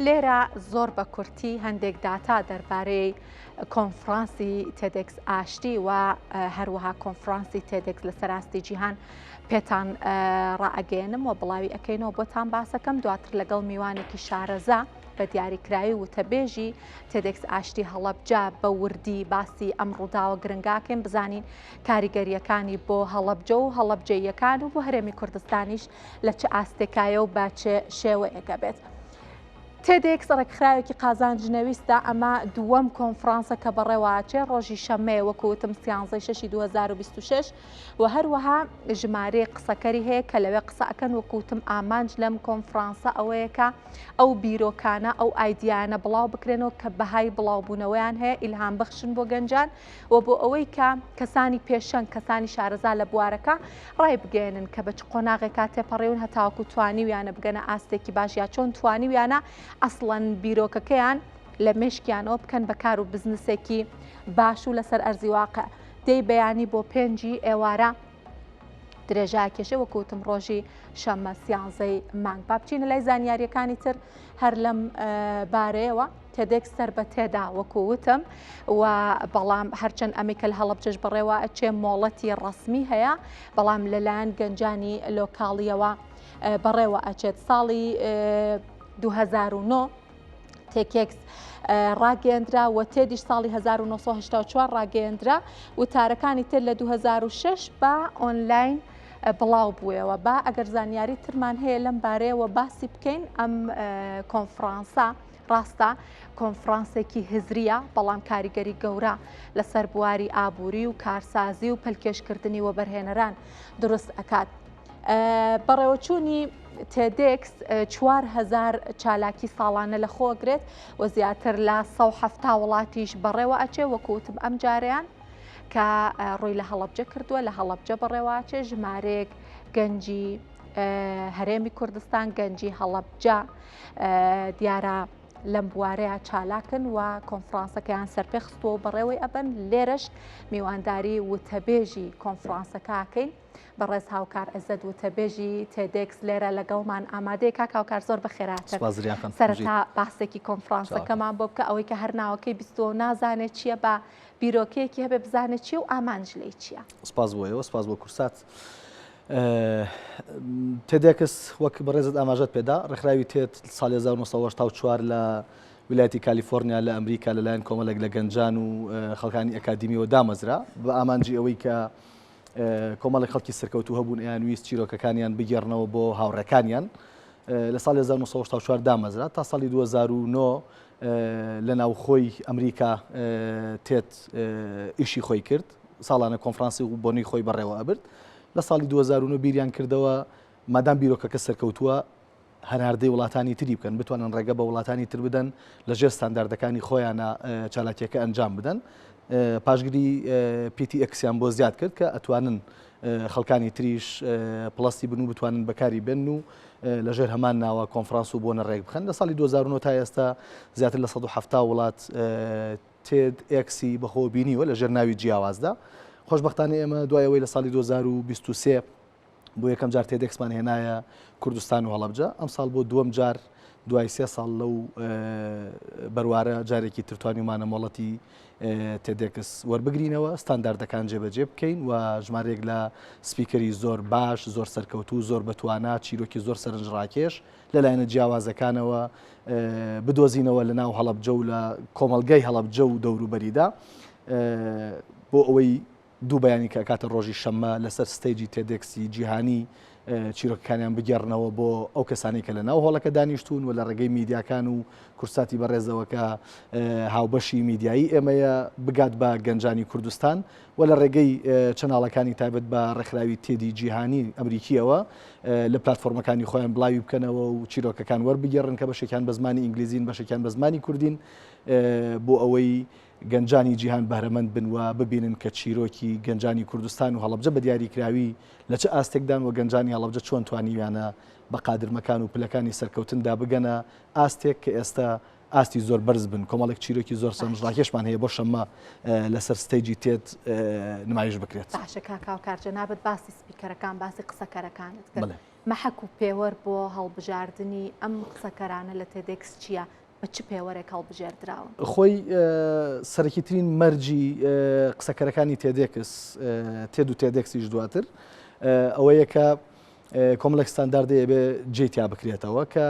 لێرە زۆر بە کورتی هەندێک داتا دەربارەی کۆنفرانسی TEDx ئاشتی و هەروەها کۆنفرانسی TEDx لە سەراستی جیهان پێتان ڕائەگەیەنم و بڵاوی ئەەکەینەوە بۆتان باسەکەم دواتر لەگەڵ میوانێکی شارەزا بە دیاریکراوی وتەبێژی TEDx ئاشتی هەڵەبجە بە وردی باسی ئەم ڕووداوە گرنگاکەین بزانین کاریگەریەکانی بۆ هەڵەبجە و هەڵەبجەیەکان و بۆ هەرێمی کوردستانیش لە چ ئاستێکایە و بە چ شێوەیەکە بێت. TEDx ڕێکخراوێکی قازانج نەویستە، ئەمە دووەم کۆنفرانسە کە بەڕێوەئەچێ، ڕۆژی شەممەیە وەکو وتم سیانزەی شەشی 2026 و هەروەها ژمارەیەک قسەکەری هەیە کە لەوێ قسە ئەکەن وەکو وتم ئامانج لەم کۆنفرانسە ئەوەیە کە ئەو بیرۆکانە ئەو ئایدیایانە بڵاو بکرێنەوە کە بەهای بڵاوبوونەوەیان هەیە ئیلهام بەخشن بۆ گەنجان و بۆ ئەوەی کە کەسانی پێشەنگ کەسانی شارەزا لە بوارەکە ڕایبگەیەنن کە بە چ قۆناغێکا تێپەڕیون هەتاوەکو توانیویانە بگەنە ئاستێکی باش یا چۆن توانیویانە ئەسڵەن بیرۆکەکەیان لە مێشکیانەوە بکەن بە کار و بزنسێکی باش و لەسەر ئەرزی واقع دەی بەیانی بۆ پێنجی ئێوارە درێژە کێشە وەکوتم ڕۆژی شەممە سیانزەی مانگ با بچینە لای زانیاریەکانی تر هەر لەم بارەیەوە TEDx سەر بە TED ا وەکو وتم و بەڵام هەرچەند ئەمەی کە لە هەڵەبجەش بەڕێوە ئەچێ مۆڵەتی ڕەسمی هەیە بەڵام لەلایەن گەنجانی لۆکاڵیەوە بەڕێوە ئەچێت ساڵی 2009 TEDx ڕاگەندرا و TED یش ساڵی 1984 ڕاگەندرا وتارەکانی تر لە 2006 بە ئۆنلاین بڵاو بوویەوە با ئەگەر زانیاری ترمان هەیە لەم بارەیەوە باسی بکەین ئەم کۆنفرانسە ڕاستە کۆنفرانسێکی هزریە بەڵام کاریگەری گەورە لەسەر بواری ئابووری و کارسازی و پەلکێشکردنی وەبەرهێنەران دروست ئەکات. بەڕێوەچوونی TEDx 4هزار چالاکی ساڵانە لە خۆگرێت و زیاتر لە 1970 وڵاتیش بەڕێوە ئەچێ وەکوتم ئەم جارەیان کە ڕووی لە هەڵەبجە کردووە لە هەڵەبجە بەڕێواچێ ژمارەیەک گەنجی هەرێمی کوردستان گەنجی هەڵەبجە دیارە لەم بوارەیە چالاکن و کۆنفرانسەکەیان سەرپێ خستووە و بەڕێوەی ئەبەن لێرەش میوانداری وتەبێژی کۆنفرانسەکەکەین بەڕێز هاوکار عزەت وتەبێژی TEDx لێرە لەگەڵمان ئامادەیە کاک هاوکار زۆر بەخێراتن سەرەتا باسێکی کۆنفرانسەکەمان بۆ بکە ئەوەی کە هەر ناوەکەی بیستووە و نازانێت چییە بە بیرۆکەیەکی هەبێ بزانێت چییە و ئامانج لێی چییە. سپاس بۆ ئێوە، سپاس بۆ کوردسات. TEDx وەک بەڕێزت ئاماژەت پێدا، ڕێکخراوی TED ساڵی 1984 لە ویلایەتی کالیفۆرنیا لە ئەمریکا لەلایەن کۆمەڵێک لە گەنجان و خەڵکانی ئەکادیمیەوە دامەزرا بە ئامانجی ئەوەی کە کۆمەڵێک خەڵکی سەرکەوتوو هەبوون ئەیانویست چیرۆکەکانیان بگێڕنەوە بۆ هاوڕێکانیان لە ساڵی 1984 دامەزرا تا ساڵی 2009 لە ناوخۆی ئەمریکا TED ئیشی خۆی کرد ساڵانە کۆنفرانسی و بۆنەی خۆی بەڕێوە ئەبرد لە ساڵی 2009 بیریان کردەوە مادام بیرۆکەکە سەرکەوتووە هەناردەی وڵاتانی تری بکەن بتوانن ڕێگە بە وڵاتانی تر بدەن لە ژێر ستانداردەکانی خۆیانە چالاکیەکە ئەنجام بدەن پاشگری PTX یان بۆ زیاد کرد کە ئەتوانن خەڵکانی تریش plus ی بن و بتوانن بەکاری بێن و لەژێر هەمان ناوە کۆنفرانس و بۆنە ڕێک بخەن لە ساڵی 2009 تا ئێستا زیاتر لە 170 وڵات TEDx ی بەخۆ بینیوە لەژێر ناوی جیاوازدا خۆشببختانە ئێمە دوای ئەوەی لە ساڵی 2023 بۆ یەکەم جار TEDx مان هێنایە کوردستان و هەڵەبجە ئەمساڵ بۆ دووەم جار دوای سێ ساڵ لەو بەروارە جارێکی تر توانیومانە مۆڵەتی TEDx وەربگرینەوە ستانداردەکان جێبەجێ بکەین و ژمارەیەک لە speaker ی زۆر باش زۆر سەرکەوتوو زۆر بەتوانا چیرۆکی زۆر سەرنجڕاکێش لەلایەنە جیاوازەکانەوە بدۆزینەوە لە ناو هەڵەبجە و لە کۆمەڵگای هەڵەبجە و دەوروبەریدا بۆ ئەوەی دوو بەیانی کە ئەکاتە ڕۆژی شەممە لەسەر stage ی TEDx ی جیهانی چیرۆکەکانیان بگێڕنەوە بۆ ئەو کەسانەی کە لە ناو هۆڵەکە دانیشتوون و لە ڕێگەی میدیاکان و کوردساتی بەڕێزەوە کە هاوبەشی میدیایی ئێمەیە بگات بە گەنجانی کوردستان و لە ڕێگەی channel ەکانی تایبەت بە ڕێکخراوی TED ی جیهانی ئەمریکیەوە لە پلتفۆرمەکانی خۆیان بڵاوی بکەنەوە و چیرۆکەکان وەربگێڕن کە بەشێکیان بە زمانی ئینگلیزین بەشێکیان بە زمانی کوردین بۆ ئەوەی گەنجانی جیهان بەهرەمەند بن و ببینن کە چیرۆکی گەنجانی کوردستان و هەڵەبجە بە دیاریکراوی لە چ ئاستێکدان و گەنجانی هەڵەبجە چۆن توانیویانە بە قادرمەکان و پلەکانی سەرکەوتندا بگەنە ئاستێک کە ئێستا ئاستی زۆر بەرز بن کۆمەڵێک چیرۆکی زۆر سەرنجڕاکێشمان هەیە بۆ شەممە لەسەر stage ی TED نمایش بکرێت. باشە کاک هاوکار جەنابت باسی speaker ەکان باسی قسەکەرەکانت کرد. مەحەک و پێوەر بۆ هەڵبژاردنی ئەم قسەکەرانە لە تێدێکس چییە؟ بە چ پێوەرێک هەڵبژێردراون؟ خۆی سەرەکیترین مەرجی قسەکەرەکانی تێدێکس، تێد و تێدێکسیش دواتر، ئەوەیە کە کۆمەڵێک ستاندارد هەیە بێ جێی تیا بکرێتەوە کە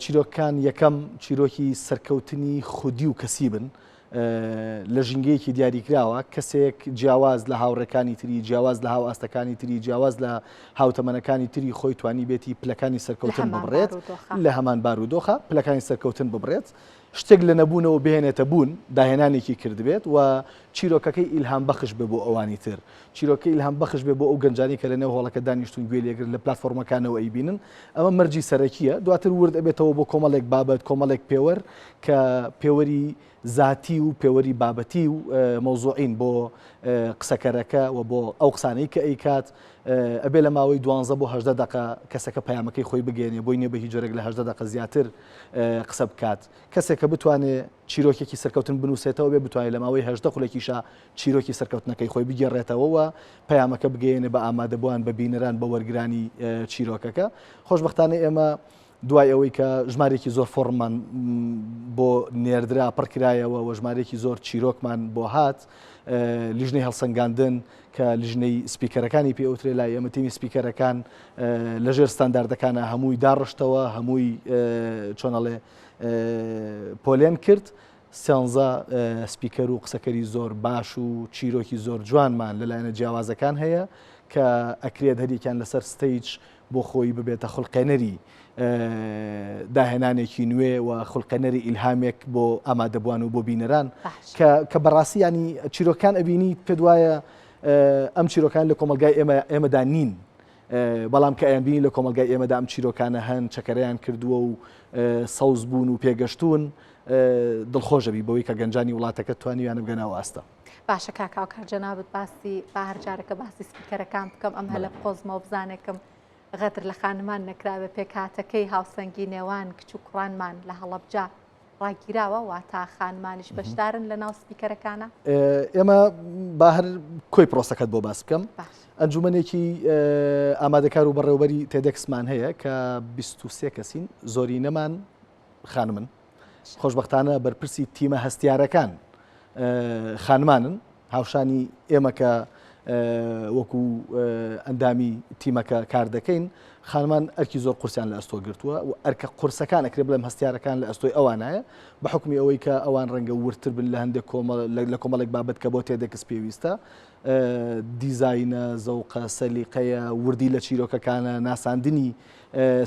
چیرۆکەکان یەکەم چیرۆکی سەرکەوتنی خودی و کەسی بن لە ژینگەیەکی دیاریکراوە کەسێک جیاواز لە هاوڕێکانی تری جیاواز لە هاوئاستەکانی تری جیاواز لە هاوتەمەنەکانی تری خۆی توانی بێتی پلەکانی سەرکەوتن ببڕێت لە هەمان بارودۆخە پلەکانی سەرکەوتن ببڕێت شتێک لە نەبوونەوە بهێنێتە بوون داهێنانێکی کردبێت و چیرۆکەکەی ئیلهام بەخش بێ بۆ ئەوانی تر چیرۆکەی ئیلهام بەخش بێ بۆ ئەو گەنجانی کە لە نێو هۆڵەکە دانیشتون گوێ لێگر لە پلاتفۆرمەکانەوە ئەیبینن ئەمە مەرجی سەرەکیە دواتر ورد ئەبێتەوە بۆ کۆمەڵێک بابەت کۆمەڵێک پێوەر کە پێوەری زاتی و پێوەری بابەتی و مەوزوعین بۆ قسەکەرەکە و بۆ ئەو قسانەی کە ئەیکات ئەبێ لە ماوەی دوانزە بۆ هەژدە دەقە کەسەکە پەیامەکەی خۆی بگەێنێ بۆی نیە بە هیچ جۆرێک لە هەژدە دەقە زیاتر قسە بکات کەسێک کە بتوانێ چیرۆکێکی سەرکەوتن بنووسێتەوە بێ بتوانێت لە ماوەی هەژدە خولەکیشا چیرۆکی سەرکەوتنەکەی خۆی بگێڕێتەوە و پەیامەکە بگەیەنێ بە ئامادەبووان بە بینەران بە وەرگرانی چیرۆکەکە خۆشبەختانە ئێمە دوای ئەوەی کە ژمارێکی زۆر فۆڕممان بۆ نێردرا پڕکرایەوە و ژمارێکی زۆر چیرۆکمان بۆ هات لیژنەی هەڵسەنگاندن کە لیژنەی سپیکەرەکانی پێوترێ لای ئێمە تیمی سپیکەرەکان لەژێر ستانداردەکانە هەمووی داڕشتەوە هەمووی چۆنەڵێ پۆلێن کرد سیانزە سپیکەر و قسەکەری زۆر باش و چیرۆکی زۆر جوانمان لەلایەنە جیاوازەکان هەیە کە ئەکرێت هەریەکیان لەسەر stage بۆ خۆی ببێتە خولقێنەری داهێنانێکی نوێ و خولقێنەری ئیلهامێک بۆ ئامادەبووان و بۆ بینەران کە بەڕاستی ینی چیرۆکان ئەبینی پێت وایە ئەم چیرۆکان لە کۆمەلگای ئێمە ئێمەدا نین بەڵام کە ئەیان بینی لە کۆمەلگای ئێمەدا ئەم چیرۆکانە هەن چەکەرەیان کردووە و سەوز بوون و پێگەشتون دڵخۆشەبی بەوەی کە گەنجانی وڵاتەکە توانیویانە بگەنە ئەو ئاستە. باشە کاک هاوکار جەنابت باسی با هەر جارەکە باسی سپیکەرەکان بکەم ئەم هەلە بقۆزمەوە بزانێکم غەدر لە خانمان نەکراوێ پێکهاتەکەی هاوسەنگی نێوان کچ و کوڕانمان لە هەڵەبجە ڕاگیراوە واتا خانمانیش بەشدارن لە ناو سپیکەرەکانە؟ ئێمە با هەر کۆی پرۆسەکەت بۆ باس بکەم ئەنجومەنێکی ئامادەکار و بەڕێوبەری تێدەکسمان هەیە کە 23 کەسین زۆرینەمان خانمن خۆشبەختانە بەرپرسی تیمە هەستیارەکان خانمانن هاوشانی ئێمە کە وەکو ئەندامی تیمەکە کار دەکەین خانمان ئەرکی زۆر قورسیان لە ئەستۆ گرتووە و ئەرکە قورسەکان ئەکرێ بڵێم هەستیارەکان لە ئەستۆی ئەوانایە بە حکمی ئەوەی کە ئەوان ڕەنگە وردتر بن لە هەندێک کۆمەڵ لە کۆمەڵێک بابەت کە بۆ تێدەکس پێویستە دیزاینە زەوقە سەلیقەیە وردی لە چیرۆکەکانە ناساندنی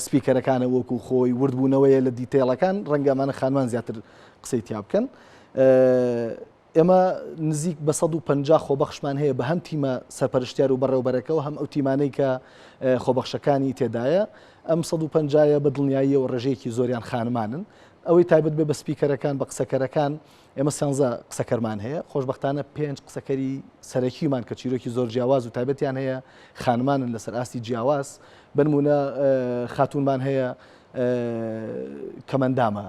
سپیکەرەکانە وەکو خۆی وردبوونەوەیە لە detail ەکان ڕەنگە ئەمانە خانمان زیاتر قسەی تیا بکەن. ئێمە نزیک بە 150 خۆبەخشمان هەیە بە هەم تیمە سەرپەرشتیار و بەڕێوبەرەکەەوە هەم ئەو تیمانەی کە خۆبەخشەکانی تێدایە ئەم 150 بە دڵنیاییەوە ڕێژەیەکی زۆریان خانمانن ئەوەی تایبەت بێ بە سپیکەرەکان بە قسەکەرەکان ئێمە سیانزە قسەکەرمان هەیە، خۆشبەختانە پێنج قسەکەری سەرەکیمان کە چیرۆکی زۆر جیاواز و تایبەتیان هەیە خانمانن لەسەر ئاستی جیاواز، بەنمونە خاتوونمان هەیە کەمەندامە،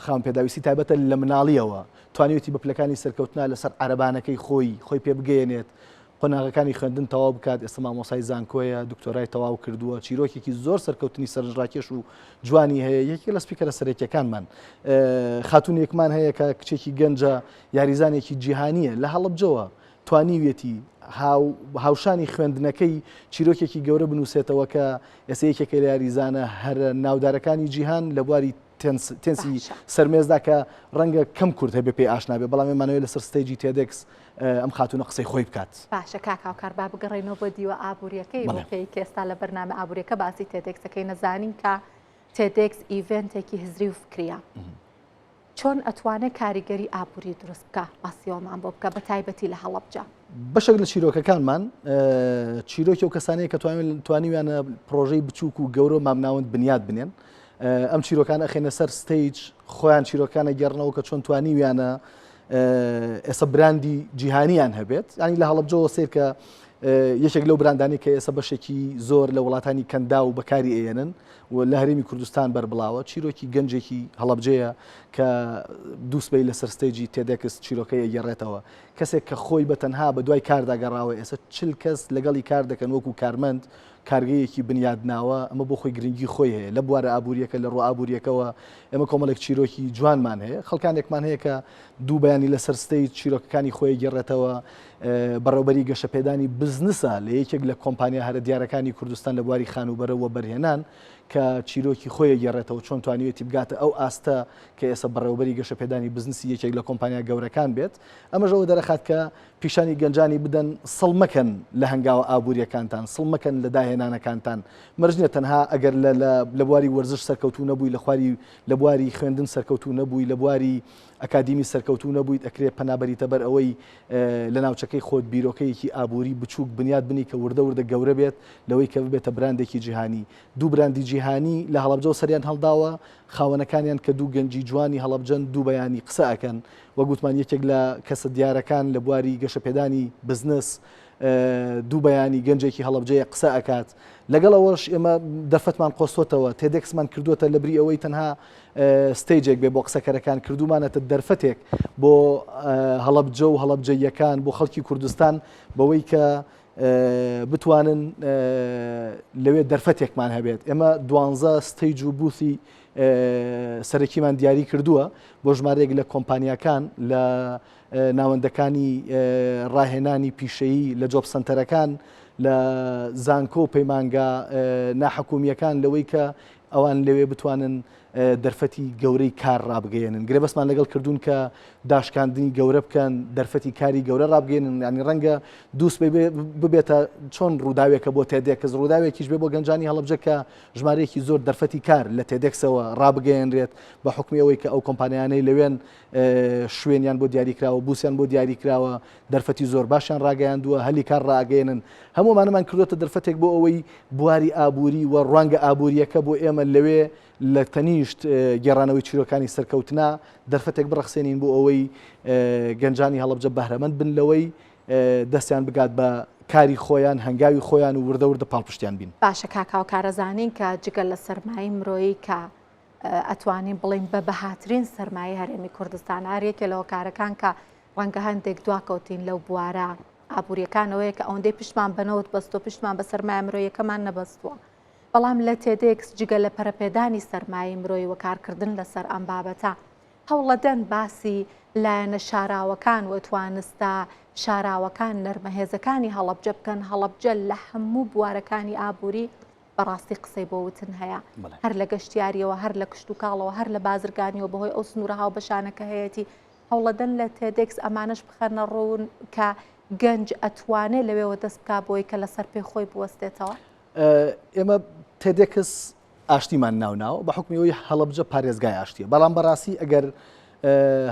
خاوەن پێداویستی تایبەتە لە مناڵیەوە توانیوێتی بە پلەکانی سەرکەوتنا لەسەر عەرەبانەکەی خۆی خۆی پێ بگەیەنێت، قۆناغەکانی خوێندن تەواو بکات، ئێستا مامۆستای زانکۆیە، دکتۆرای تەواو کردووە، چیرۆکێکی زۆر سەرکەوتنی سەرنجڕاکێش و جوانی هەیە، یەکێک لە سپیکەرە سەرەکیەکانمان. خاتوونێکمان هەیە کە کچێکی گەنجە، یاریزانێکی جیهانییە، لە هەڵەبجەوە توانیویەتی هاوشانی خوێندنەکەی چیرۆکێکی گەورە بنووسێتەوە کە ئێستا یەکێکە لە یاریزانە هەرە ناودارەکانی جیهان لە بواری تێنسی سەرمێزدا کە ڕەنگە کەم کورد هەبێ پێی ئاشنا بێ بەڵام ئێمانەوێ لەسەر stage ی تێدێکس ئەم خاتوونە قسەی خۆی بکات. باشە کاک هاوکار با بگەڕێینەوە بۆ دیوە ئابووریەکەی بۆ پێی کە ئێستا لە بەرنامە ئابووریەکە باسی تێدێکسەکەی نەزانین کە تێدێکس event ێکی هزری و فکریە چۆن ئەتوانێت کاریگەری ئابووری دروست بکە باسیەوەمان بۆ بکە بە تایبەتی لە هەڵەبجە. بەشێک لە چیرۆکەکانمان چیرۆکی ئەو کەسانەیە کە توانیویانە پرۆژەی بچووک و گەورە و مامناوەند بنیات بنێن ئەم چیرۆکان ئەخێنە سەر stage خۆیان چیرۆکانە گێڕنەوە کە چۆن توانیویانە ئێستا براندی جیهانیان هەبێت ینی لە هەڵەبجەوە سیرکە یەکێک لەو براندانی کە ئێستا بەشێکی زۆر لە وڵاتانی کەندا و بەکاری ئێنن و لە هەرێمی کوردستان بەربڵاوە چیرۆکی گەنجێکی هەڵەبجەیە کە دووسبەی لەسەر stage ی تێدێکس چیرۆکەی ئەگەڕێتەوە کەسێک کە خۆی بە تەنها بە دوای کاردا گەڕاوە ئێستا چل کەس لەگەڵی کار دەکەن وەکو کارمەند. کارگەیەکی بنیادناوە، ئەمە بۆ خۆی گرنگی خۆی هەیە لە بوارە ئابووریەکە لە ڕووە ئابووریەکەوە ئێمە کۆمەڵێک چیرۆکی جوانمان هەیە، خەڵکانێکمان هەیە کە دوو بەیانی لەسەر stage چیرۆکەکانی خۆی گێڕێتەوە، بەڕێوبەری گەشەپێدانی بزنسە لە یەکێک لە کۆمپانیا هەرە دیارەکانی کوردستان لە بواری خانووبەرە و وەبەرهێنان کە چیرۆکی خۆی گێڕێتەوە چۆن توانیوێتی بگاتە ئەو ئاستە کە ئێستا بەڕێوبەری گەشەپێدانی بزنسی یەکێک لە کۆمپانیا گەورەکان بێت. ئەمەش ئەوە دەرەخات کە پیشانی گەنجانی بدەن سڵ مەکەن لە هەنگاوە ئابووریەکانتان، سڵ مەکەن لە داهێنانەکانتان، مەرج نیە تەنها ئەگەر لە لە بواری وەرزش سەرکەوتوو نەبووی لە خواری لە بواری خوێندن سەرکەوتوو نەبووی لە بواری ئەکادیمی سەرکەوتوو نەبوویت ئەکرێ پەنا بەریتە بەر ئەوەی لە ناوچەکەی خۆت بیرۆکەیەکی ئابووری بچووک بنیات بنی کە وردە وردە گەورە بێت لەوەی کە ببێتە براندێکی جیهانی. دوو براندی جیهانی لە هەڵەبجەوە سەریان هەڵداوە، خاوەنەکانیان کە دوو گەنجی جوانی هەڵەبجەن دوو بەیانی قسە ئەکەن. وەک وتمان یەکێک لە کەسە دیارەکان لە بواری گەشەپێدانی بزنس دوو بەیانی گەنجێکی هەڵەبجەیە قسە ئەکات. لەگەڵ ئەوەش ئێمە دەرفەتمان قۆستۆتەوە، TEDx مان کردووەتە لەبری ئەوەی تەنها stage ێک بێ بۆ قسەکەرەکان کردوومانەتە دەرفەتێک بۆ هەڵەبجە و هەڵەبجەییەکان بۆ خەڵکی کوردستان بەوەی کە بتوانن لەوێ دەرفەتێکمان هەبێت. ئێمە دوانزە stage و booth ی سەرەکیمان دیاری کردووە بۆ ژمارەیەک لە کۆمپانیاکان لە ناوەندەکانی ڕاهێنانی پیشەیی لە job center ەکان لە زانکۆ و پەیمانگا ناحکومییەکان لەوەی کە ئەوان لەوێ بتوانن دەرفەتی گەورەی کار ڕابگەیەنن. گرێبەستمان لەگەڵ کردوون کە داشکاندنی گەورە بکەن، دەرفەتی کاری گەورە ڕابگەیەنن، یانی ڕەنگە دوو سبەی ببێتە چۆن ڕووداوێکە بۆ TEDx، ڕووداوێکیش بێ بۆ گەنجانی هەڵەبجە کە ژمارەیەکی زۆر دەرفەتی کار لە TEDx ەوە ڕابگەیەنرێت بە حوکمی ئەوەی کە ئەو کۆمپانیانەی لەوێن شوێنیان بۆ دیاریکراوە، booth یان بۆ دیاریکراوە، دەرفەتی زۆر باشیان ڕاگەیاندووە، هەلی کار ڕائەگەیەنن. هەموو ئەمانەمان کردووەتە دەرفەتێک بۆ ئەوەی بواری ئابووری و ڕوانگە ئابوورییەکە بۆ ئێمە لەوێ لە تەنیشت گێڕانەوەی چیرۆکانی سەرکەوتنە دەرفەتێک بڕەخسێنین بۆ ئەوەی گەنجانی هەڵەبجە بەهرەمەند بن لەوەی دەستیان بگات بە کاری خۆیان، هەنگاوی خۆیان و وردە وردە پاڵپشتیان بین. باشە کاک هاوکار ئەزانین کە جگە لە سەرمایەی مرۆیی کە ئەتوانین بڵێین بە بەهاترین سەرمایەی هەرێمی کوردستان هەر یەکێ لە هۆکارەکان کە ڕەنگە هەندێک دواکەوتین لەو بوارە ئابووریەکانەوەیە کە ئەوەندەی پشتمان بە نەوت بەستووە پشتمان بە سەرمایە مرۆیەکەمان نەبەستووە بەڵام لە TEDx جگە لە پەرەپێدانی سەرمایەی مرۆیی و کارکردن لەسەر ئەم بابەتە هەوڵەدەن باسی لایەنە شاراوەکان و توانستە شاراوەکان نەرمەهێزەکانی هەڵەبجە بکەن هەڵەبجە لە هەموو بوارەکانی ئابووری بەڕاستی قسەی بۆ وتن هەیە هەر لە گەشتیاریەوە هەر لە کشتوکاڵەوە هەر لە بازرگانیەوە بەهۆی ئەو سنوورە هاوبەشانە کە هەیەتی هەوڵەدەن لە TEDx ئەمانەش بخەنە ڕوون کە گەنج ئەتوانێ لەوێوە دەست بکا بۆی کە لەسەر پێی خۆی بوەستێتەوە؟ ئێمە TEDx ئاشتیمان ناوناوە بە حوکمی ئەوەی هەڵەبجە پارێزگای ئاشتیە بەڵام بەڕاستی ئەگەر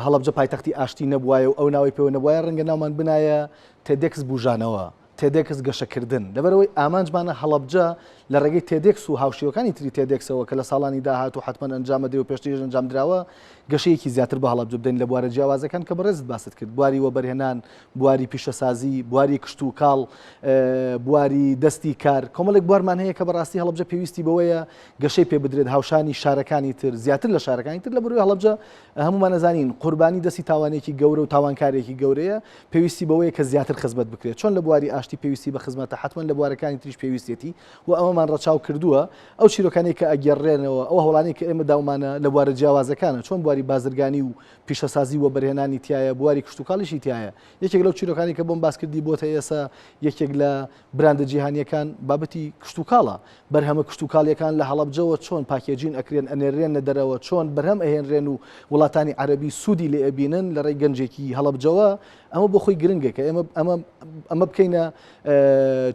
هەڵەبجە پایتەختی ئاشتی نەبوایە و ئەو ناوەی پێوە نەبوایە ڕەنگە ناومان بنایە TEDx بوژانەوە TEDx گەشەکردن، لەبەرئەوەی ئامانجمانە هەڵەبجە لە ڕێگەی TEDx و هاوشێوەکانی تری TEDx ەوە کە لە ساڵانی داهاتوو حەتمەن ئەنجام ئەدرێ و پێشتریش ئەنجامدراوە گەشەیەکی زیاتر بە هەڵەبجە بدەین لە بوارە جیاوازەکان کە بەڕێزت باست کرد بواری وەبەرهێنان، بواری پیشەسازی، بواری کشتوکاڵ، بواری دەستی کار، کۆمەڵێک بوارمان هەیە کە بەڕاستی هەڵەبجە پێویستی بەوەیە گەشەی پێ بدرێت هاوشانی شارەکانی تر زیاتر لە شارەکانی تر لەبەرئەوەی هەڵەبجە هەموومان ئەزانین قوربانی دەستی تاوانێکی گەورە و تاوانکارێکی گەورەیە، پێویستی بەوەیە کە زیاتر خزمەت بکرێت، چۆن لە بواری ئاشتی پێویستی بە خزمەتە حەتمەن لە بوارەکانی تریش پێویستیەتی و ئەمەمان ڕەچاو کردووە، ئەو چیرۆکانەی کە ئەگێڕرێنەوە، ئەو هەوڵانەی کە ئێمە داومانە لە بوارە جیاوازەکانە، چۆن بواری بازرگانی و پیشەسازی و وەبەرهێنانی تیایە، بواری کشتوکاڵیشی تیایە. یەکێک لەو چیرۆکانەی کە بۆم باس کردی بۆتە ئێسە یەکێک لە براندە جیهانییەکان بابەتی کشتوکاڵە، بەرهەمە کشتوکاڵییەکان لە هەڵەبجەوە چۆن packaging ئەکرێن ئەنێررێنە دەرەوە، چۆن بەرهەم ئەهێنرێن و وڵاتانی عەرەبی سوودی لێ ئەبینن لە ڕێی گەنجێکی هەڵەبجەوە، ئەمە بۆ خۆی گرنگە کە ئێمە ئەمە ئەمە بکەینە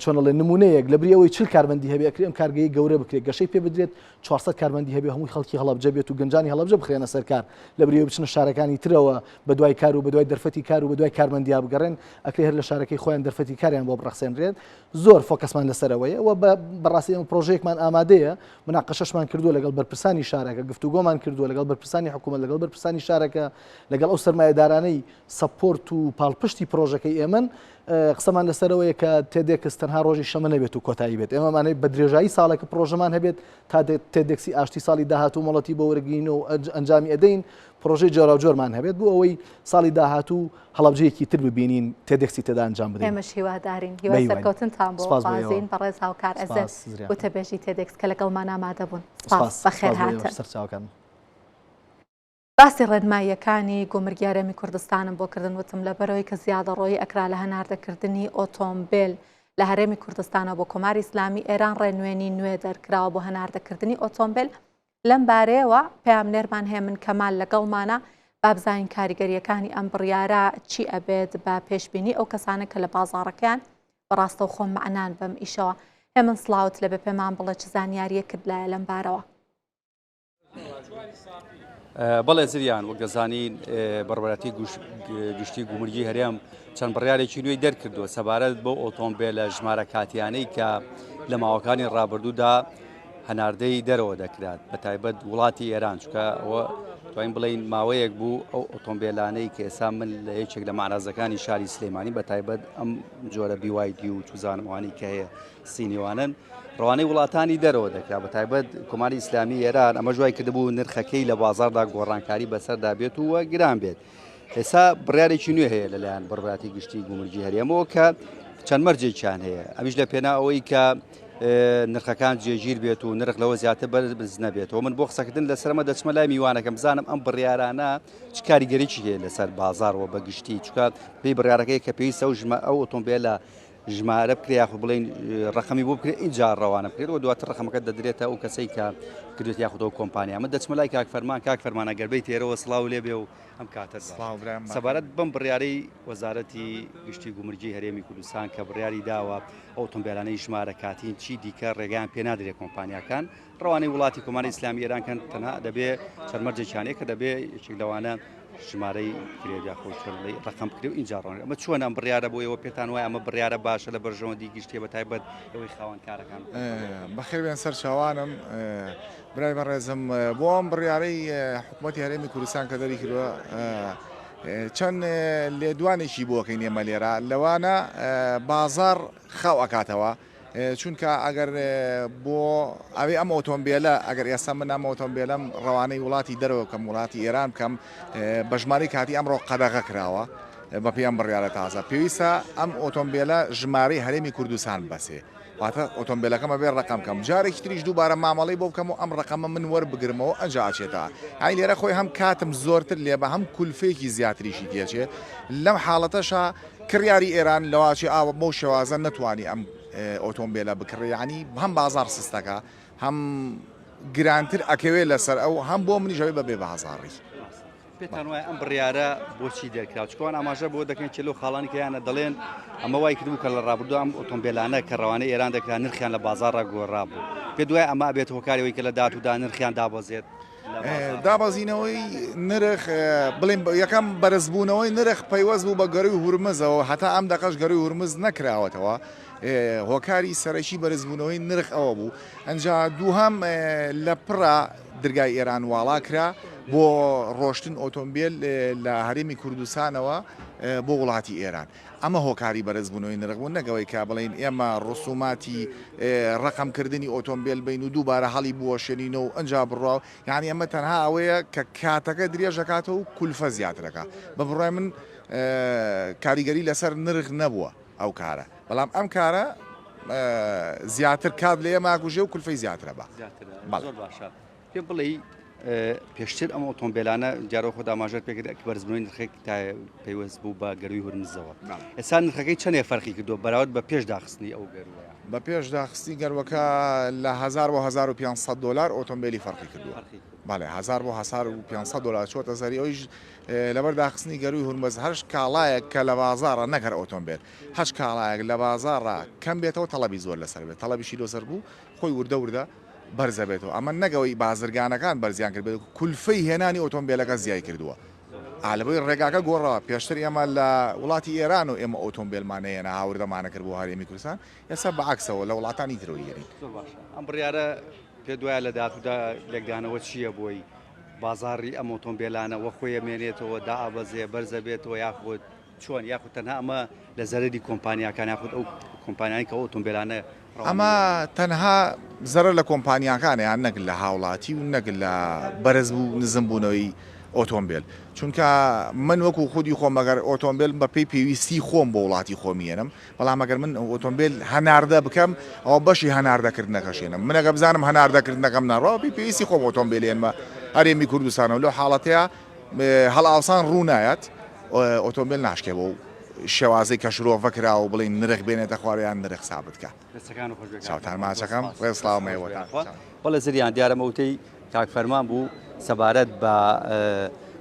چۆن ئەڵێن نموونەیەک، لەبری ئەوەی 40 کارمەندی هەبێ ئەکرێ ئەم کارگەیە گەورە بکرێت، گەشەی پێ بدرێت، 400 کارمەندی هەبێ هەمووی خەڵکی هەڵەبجە بێت و گەنجانی هەڵەبجە بخرێنە سەر کار، لەبری ئەوەی بچنە شارەکانی ترەوە بەدوای کار و بەدوای دەرفەتی کار و بەدوای کارمەندیا بگەڕێن، ئەکرێ هەر لە شارەکەی خۆیان دەرفەتی کاریان بۆ بڕەخسێنرێت. زۆر focus مان لەسەرەوەیە و بەڕاستی ئێمە پرۆژەیەکمان ئامادەیە، مناقەشەشمان کردووە لەگەڵ بەرپرسانی شارەکە، گفتوگۆمان کردووە لەگەڵ بەرپرسانی حکوومەت، لەگەڵ بەرپرسانی شارەکە، لەگەڵ ئەو سەرمایەدارانەی support و پاڵپشتی پرۆژەکەی ئێمەن، قسەمان لەسەرەوەیە کە TEDx تەنها ڕۆژی شەمە نەبێت و کۆتایی بێت. ئێمەمانەوێت بە درێژایی ساڵێک پرۆژەمان هەبێت تا TEDx ی ئاشتی ساڵی داهاتوو مۆڵەتی بۆ وەرگرین و ئەنجامی ئەدەین. پڕۆژەی جۆراوجۆرمان هەبێت بۆ ئەوەی ساڵی داهاتوو هەڵەبجەیەکی تر ببینین تێدێکسی تێدا ئەنجام بدەین. ئێمەش هیوادارین. هیوای سەرکەوتنتان بۆ خوازین بەڕێز هاوکار ئەزەر وتەبێژی تێدێکس کە لەگەڵمان ئامادە بوون. سپاس. بەخێرهاتن. سەرچاوەکان. باسی ڕێنماییەکانی گومرگی هەرێمی کوردستانم بۆ کردن وتم لەبەرئەوەی کە زیادەڕۆیی ئەکرا لە هەناردەکردنی ئۆتۆمبێل لە هەرێمی کوردستانەوە بۆ کۆماری ئیسلامی ئێران ڕێنوێنی نوێ دەرکراوە بۆ هەناردەکردنی ئۆتۆمبێل لەم بارەیەوە پەیامنێرمان هێمن کەمال لەگەڵمانە با بزانین کاریگەرییەکانی ئەم بڕیارە چی ئەبێت بە پێشبینی ئەو کەسانە کە لە بازاڕەکەیان بە ڕاستەوخۆ مەعنان بەم ئیشەوە. هێمن سڵاوت لێبێ پێمان بڵێ چ زانیارییەکت لایە لەم بارەوە؟ بەڵێ زریان وەک دەزانین بەڕێوەبەرایەتی گشتی گومرگی هەرێم چەند بڕیارێکی نوێی دەرکردووە سەبارەت بەو ئۆتۆمبێلە ژمارە کاتیانەی کە لە ماوەکانی ڕابردوودا هەناردەی دەرەوە دەکرات بە تایبەت وڵاتی ئێران چکە ئەوە توانین بڵین ماوەیەک بوو ئەو ئۆتۆمبیلانەی کە ئێستا من لە یەکێک لە مەعرەزەکانی شاری سلێمانی بە تایبەت ئەم جۆرە BYD و چوزانموانی کە هەیە سینیوانن ڕوانەی وڵاتانی دەرەوە دەکرا بە تایبەت کۆماری ئیسلامی ئێران ئەمە وای کردبوو نرخەکەی لە بازاردا گۆڕانکاری بەسەردا بێت و گران بێت. ئێستا بڕیارێکی نوێ هەیە لەلایەن بەڕێوەبەرایەتی گشتی گومرگی هەرێمەوە کە چەند مەرجێکیان هەیە ئەمیش لە پێنا ئەوەی کە نرخەکان جێگیر بێت و نرخ لەوە زیاتر بەرز نەبێتەوە من بۆ قسەکردن لەسەرمە دەچمە لای میوانەکەم بزانم ئەم بڕیارانە چ کاریگەریی هەیە لەسەر بازارەوە بە گشتی چکە پێی بڕیارەکەی کە پێویستە و ژمە ئەو ئۆتۆمبیلە ژمارە بکرێ یاخود بڵین ڕقمی بۆ بکرێ اینجا ڕەوانە بکرێت و دواتر ڕقمەکە دەدرێتە ئەو کەسەی کە کردێت یاخود ئەو کۆمپانیا من دەچمە لای کاک فەرمان کاک فەرمانە گەربەی تێرەوە سڵاو لێبێ و ئەم کاتەت باش. سڵاو برام بەخێر سەبارەت بەم بڕیارەی وەزارەتی گشتی گومرگی هەرێمی کوردستان کە بڕیاری داوە ئەو ئۆتۆمبێلانەی ژمارە کاتین چی دیکە ڕێگەیان پێ نادرێت کۆمپانیاکان ڕەوانەی وڵاتی کۆماری ئیسلامی ئێران کەن تەنها دەبێ چەند مەرجێکیان هەیە کە دەبێ یەکێک لەوانە ژمارەی کرێ یاخود چۆن بڵێی ڕەقەم بکرێ و ئینجا ڕۆن ئەمە چۆن ئەم بڕیارە بۆ ئێوە پێتان وایە ئەمە بڕیارە باشە لە بەرژەوەندی گشتیە بە تایبەت ئەوەی خاوەن کارەکان بەخێر بێن سەر چاوانم برای بەڕێزم بۆ ئەم بڕیارەی حکوومەتی هەرێمی کوردستان کە دەری کردووە چەند لێدوانێکی بۆکەین ئێمە لێرە لەوانە بازار خاو ئەکاتەوە چونکە ئەگەر بۆ ئەوێ ئەم ئۆتۆمبیلە ئەگەر ئێستا من ئەم ئۆتۆمبیلم ڕەوانەی وڵاتی دەرەوە بکەم وڵاتی ئێران بکەم بە ژمارەی کاتی ئەمڕۆ قەدەغە کراوە بەپێی ئەم بڕیارە تازە پێویستە ئەم ئۆتۆمبیلە ژمارەی هەرێمی کوردستان بەسێ واتە ئۆتۆمبیلەکەم ئەبێ ڕەقەم کەم جارێکی تریش دووبارە مامەڵەی بۆ بکەم و ئەم ڕەقەمە من وەربگرمەوە ئەنجا ئەچێتە ئای لێرە خۆی هەم کاتم زۆرتر لێبە هەم کولفەیەکی زیاتریشی تێچێ لەم حاڵەتەشا کڕیاری ئێران لەواچێ ئاوە بەو شێوازە نەتوانی ئەم ئۆتۆمبیلە بکڕێ یعنی هەم بازاڕ سستەکە هەم گرانتر ئەکەوێ لەسەر ئەو هەم بۆ منیش ئەوێ بەبێ بازاڕی. پێتان وایە ئەم بڕیارە بۆچی دەرکرا چکوان ئاماژە بۆ دەکەن کە لەو خاڵانی کەیانە دەڵێن ئەمە وای کردبوو کە لە ڕابردوو ئەم ئۆتۆمبیلانە کە ڕەوانەی ئێران دەکرا نرخیان لە بازاڕا گۆڕا بوو پێ دوای ئەمە ئەبێت هۆکاری ئەوەی کە لە داهاتوودا نرخیان دابەزێت دابەزینەوەی نرخ بڵێن یەکەم بەرزبوونەوەی نرخ پەیوەست بوو بە گەروی هورمزەوە هەتا ئەم دەقەش گەروی هورمز نەکراوەتەوە هۆکاری سەرەکی بەرزبوونەوەی نرخ ئەوە بوو ئەنجا دووهەم لە پڕە درگای ئێران واڵا کرا بۆ ڕۆشتن ئۆتۆمبیل لە هەرێمی کوردستانەوە بۆ وڵاتی ئێران ئەمە هۆکاری بەرزبوونەوەی نرخ بوو نەک ئەوەی کە بڵێین ئێمە ڕسوماتی ڕەقەمکردنی ئۆتۆمبێل بین و دووبارە هەڵی بوەشێنینەوە و ئەنجا بڕوا و یانی ئەمە تەنها ئەوەیە کە کاتەکە درێژەکاتەوە و کولفە زیاترەکا بە بڕوای من کاریگەری لەسەر نرخ نەبووە ئەو کارە بەڵام ئەم کارە زیاتر کات لە ئێمە ئەکوژێ و کولفەی زیاترە بە زۆر باشە پێم بڵێی پێشتر ئەم ئۆتۆمبیلانە جارۆ خۆ ئاماژەت پێکرد کە بەرزبوونەوەی نرخێک تا پەیوەست بوو بە گەروی هورمزەوە ئێستا نرخەکەی چەندێ فەرقی کردو بەراورد بە پێش داخستنی ئەو گەروە بە پێش داخستنی گەروەکە لە 1000 بۆ 1500 دلار ئۆتۆمبیلی فەرقی کردووە بەڵێ 1000 بۆ 1500 دلار چۆتە سەری ئەویش لەبەر داخستنی گەروی هورمز هەر کاڵایەک کە لە بازاڕە نەک هەر ئۆتۆمبیل هەچ کاڵایەک لە بازاڕا کەم بێتەوە تەڵەبی زۆر لەسەر بێت تەڵەبیشی لۆسەر بوو خۆی وردە وردە بەرزەبێتەوە ئەمە نەک ئەوەی بازرگانەکان بەرزیان کردبێت کولفەی هێنانی ئۆتۆمبێلەکە زیای کردووە ئا لەبەوەی ڕێگاکە گۆڕاوە پێشتر ئێمە لە وڵاتی ئێران و ئێمە ئۆتۆمبێلمان نەهێنا هاوردەمانە کرد بۆ هەرێمی کوردستان ئێستا بە عەکسەوە لە وڵاتانی ترەوە یێنین. زۆر باشە ئەم بڕیارە پێت وایە لە داهاتوودا لێکدانەوە چییە بۆی بازاڕی ئەم ئۆتۆمبێلانە وە خۆی ئەمێنێتەوە دائەبەزێ بەرزەبێتەوە یاخود چۆن یاخود تەنها ئەمە لە زەرەری کۆمپانیاکان یاخود ئەو کۆمپانیانەی کە ئەو ئۆتۆمبێلانە ڕەوانە ئەمە تەنها زەرەر لە کۆمپانیاکانە یان نەک لە هاوڵاتی و نەک لە بەرز و نزم بوونەوەی. ئۆتۆمبێل چونکە من وەکو خودی خۆم ئەگەر ئۆتۆمبێل بە پێی پێویستی خۆم بۆ وڵاتی خۆمی یەنم بەڵام ئەگەر من ئۆتۆمبێل هەناردە بکەم ئەوە بەشی هەناردەکردنەکەشێنم من ئەگەر بزانم هەناردەکردنەکەم ناڕوا بە پێی پێویستی خۆم ئۆتۆمبێل یەنمە هەرێمی کوردستانەوە لەو حاڵەتەیە هەڵئاوسان ڕوو نایەت ئۆتۆمبێل ناشکێ بەو شێوازەی کە شرۆڤە کراوە بڵێین نرخ بێنێتە خوارێ یان نرخ سابت کا. دەستەکانت خۆش بێ کاک چاوتان فەرمان. زۆر ماچەکەم سپاس. ڕێز دەست سڵاوم خۆش بێ ئێوەتان. یاخوا. بەڵێ زریان دیارە ئەمە وتەی کاک فەرمان بوو سەبارەت بە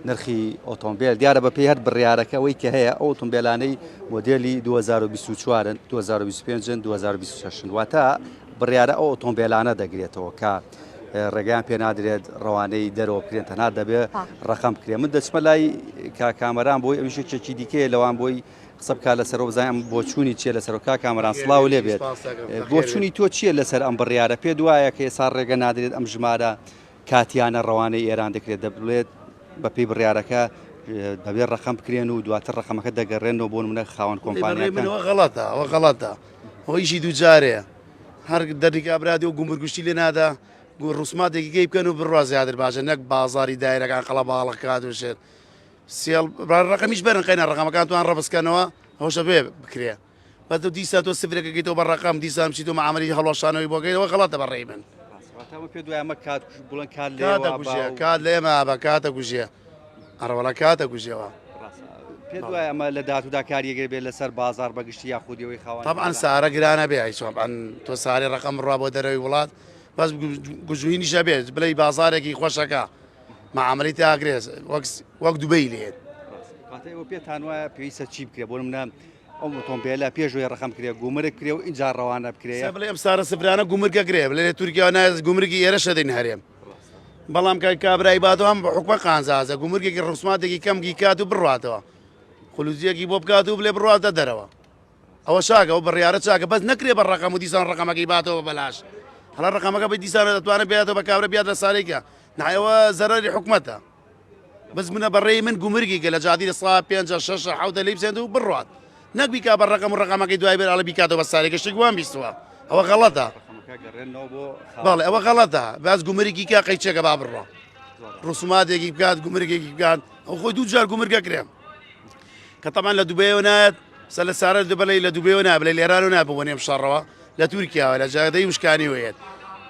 نرخی ئۆتۆمبێل دیارە بەپێی هەر بڕیارەکە ئەوەی کە هەیە ئەو ئۆتۆمبێلانەی مۆدێلی 2024 2025 2026 واتە بڕیارە ئەو ئۆتۆمبێلانە دەگرێتەوە کە ڕێگەیان پێنادرێت ڕەوانەی دەرەوە بکرێن تەنها دەبێت ڕقم بکرێن من دەچمە لای کاکامەران بۆی ئەویش یەکێکی دیکەیە لەوان بۆی قسە بکات لەسەرەوە بزانین ئەم بۆچوونی چییە لەسەرەوە کاک کامەران سڵاو لێ بێت بۆچوونی تۆ چییە لەسەر ئەم بڕیارە پێ دوایە کە ئێستا ڕێگە نادرێت ئەم ژمارە کاتیانە ڕەوانەی ئێران دەکرێت دەبڵێت بەپێی بڕیارەکە دەبێت ڕقم بکرێن و دواتر ڕقەمەکە دەگەڕێنەوە بۆ منە خاوەن کۆمپانیاکان غەڵەتە ئەوە غەڵەتە ئەوە ئیشی دووجارەیە هەر دەردی کابرا دێ و گومرگشتی لێ نادا ڕوسماتێکی گەی بکەن و بڕوا زیاتر باشە نەک بازاری دایرەکان قەڵەباڵغ کات و شێت سێڵ ڕقەمیش بەرن قەینا ڕقەمەکان توان ڕەبزکەنەوە هۆشە بێ بکرێ بەس تۆ دیسا تۆ سفرێکەکەیتەوە بە ڕقەم دیسان بچیتەوە معامەلی هەڵوەشانەوەی بۆکەیتەوە غەڵەتە بە ڕێی من پێ دوای ئەمە کات بڵێن کات لێ کاتە کوژێ کات لێ ئێمە بە کاتە کوژێ ئەڕەوەڵا کاتە کوژێەوە پێ دوای ئەمە لە داهاتوودا کاریگەر بێت لەسەر بازار بەگشتی یاخودیەوەی خاوەن طبعا سارە گرانە بێ ئەیچۆن تۆ سارێ ڕقم بڕوا بۆ دەرەوەی وڵات بەس گوژوینیشە بێت بڵێ بازارێکی خۆشەکە معاملەی تاگرێت وەک وەک دوبەی لێت واتە ئێوە پێتان وایە پێویستە چی بکرێ بۆ منە ئەو ئۆتۆمبیلە پێشوەی ڕقم کرێ گومرگ کرێ و ئینجا ڕەوانە بکرێ بڵێ ئەم سارە سفرانە گومرگە کرێ بڵێ تورکیا نایەت گومرگی ئێرە شەدەین هەرێم بەڵام کە کابرای بادەوە هەم بە حکومە قانزازە گومرگێکی ڕسماتێکی کەمگی کات و بڕاتەوە خلوزیەکی بۆ بکات و بلێ بڕاتە دەرەوە ئەوە چاکە ئەو بڕیارە چاکە بەس نەکرێ بە ڕەقەم و دیسان ڕەقەمەکەی باتەوە بە بەلاش هەڵە ڕەقەمەکە بە دیسان دەتوانێت بێتەوە بە کابرا بیات لە سارێکە نایەوە زەرەری حکومەتە بەس منە بەڕێی من گومرگی کە لە جادی لە سا پێنج شەش حەوتە لی بسێنت و بڕات نەک بیکا بە ڕەقەم و ڕەقەمەکەی دوای بێت ئەڵێ بیکاتەوە بە سارێکە شتێک وام بیستووە ئەوە غەڵەتە بەڵێ ئەوە غەڵەتە باس گومرگی کە قەیچێکە با بڕۆ ڕسوماتێکی بکات گومرگێکی بکات ئەو خۆی دوو جار گومرگە کرێ کە تەمان لە دوبەیەوە نایەت سە لە سارە دبلەی لە دوبەیەوە نا بلێ لێرانەوە نا بۆ نێم شەڕەوە لە تورکیاوە لە جادەی وشکانیەوە یەت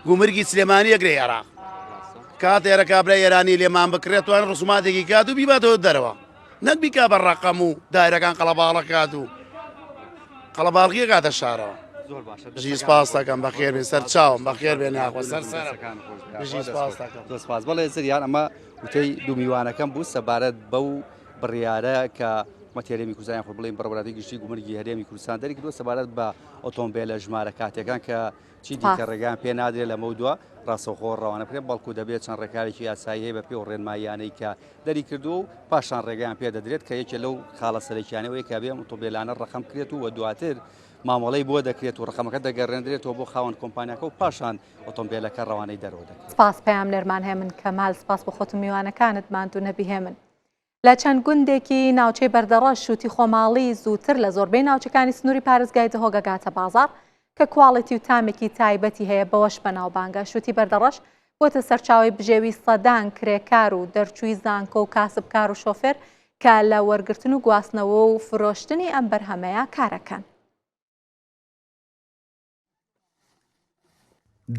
گومرگی سلێمانی ئەگرێ عێراق کات ئێرە کابرای ئێرانی لێمان بکرێت توان ڕسوماتێکی کات و بیباتەوە دەرەوە نەک بیکا بە ڕەقەم و دایرەکان قەڵەباڵە کات و قەڵەباڵغیە کاتە شارەوە زۆر باشە بژی سپاس دەکەم بەخێر بێن سەر چاوم بەخێر بێن ناخۆ سەر سەرەکان بژی سپاس دەکەم زۆر سپاس بەڵێ زریان ئەمە وتەی دوو میوانەکەم بوو سەبارەت بەو بڕیارە کە حکومەتی هەرێمی کوردستان یاخود بڵێین بەڕێوەبەرایەتی گشتی گومرگی هەرێمی کوردستان دەریکردووە سەبارەت بە ئۆتۆمبێلە ژمارە کاتیەکان کە چی دیکە ڕێگەیان پێ نادرێت لەمەودوا ڕاستەوخۆ ڕەوانە بکرێن بەڵکو دەبێت چەند ڕێکارێکی یاسایی هەیە بە پێ و ڕێنماییانەی کە دەریکردووە و پاشان ڕێگەیان پێ دەدرێت کە یەکێ لەو خاڵە سەرەکیانەوەی کە بێ ئۆتۆمبێلانە ڕەقەم بکرێت و دواتر مامەڵەی بۆ دەکرێت و ڕقەمەکە دەگەڕێندرێتەوە بۆ خاوەن کۆمپانیاکە و پاشان ئۆتۆمبێلەکە ڕەوانەی دەرەوە دەکرێت. سپاس پەیامنێرمان هێمن کەمال سپاس بۆ خۆت و میوانەکانت ماندوو نەبی هێمن. لە چەند گوندێکی ناوچەی بەردەڕەش شووتی خۆماڵی زووتر لە زۆربەی ناوچەکانی سنووری پارێزگای دهۆک ئەگاتە بازاڕ کە کواڵێتی و تامێکی تایبەتی هەیە بەوەش بەناوبانگە. شووتی بەردەڕەش بووەتە سەرچاوەی بژێوی سەدان کرێکار و دەرچووی زانکۆ و کاسبکار و شۆفێر کە لە وەرگرتن و گواستنەوە و فرۆشتنی ئەم بەرهەمەیە کارەکەن.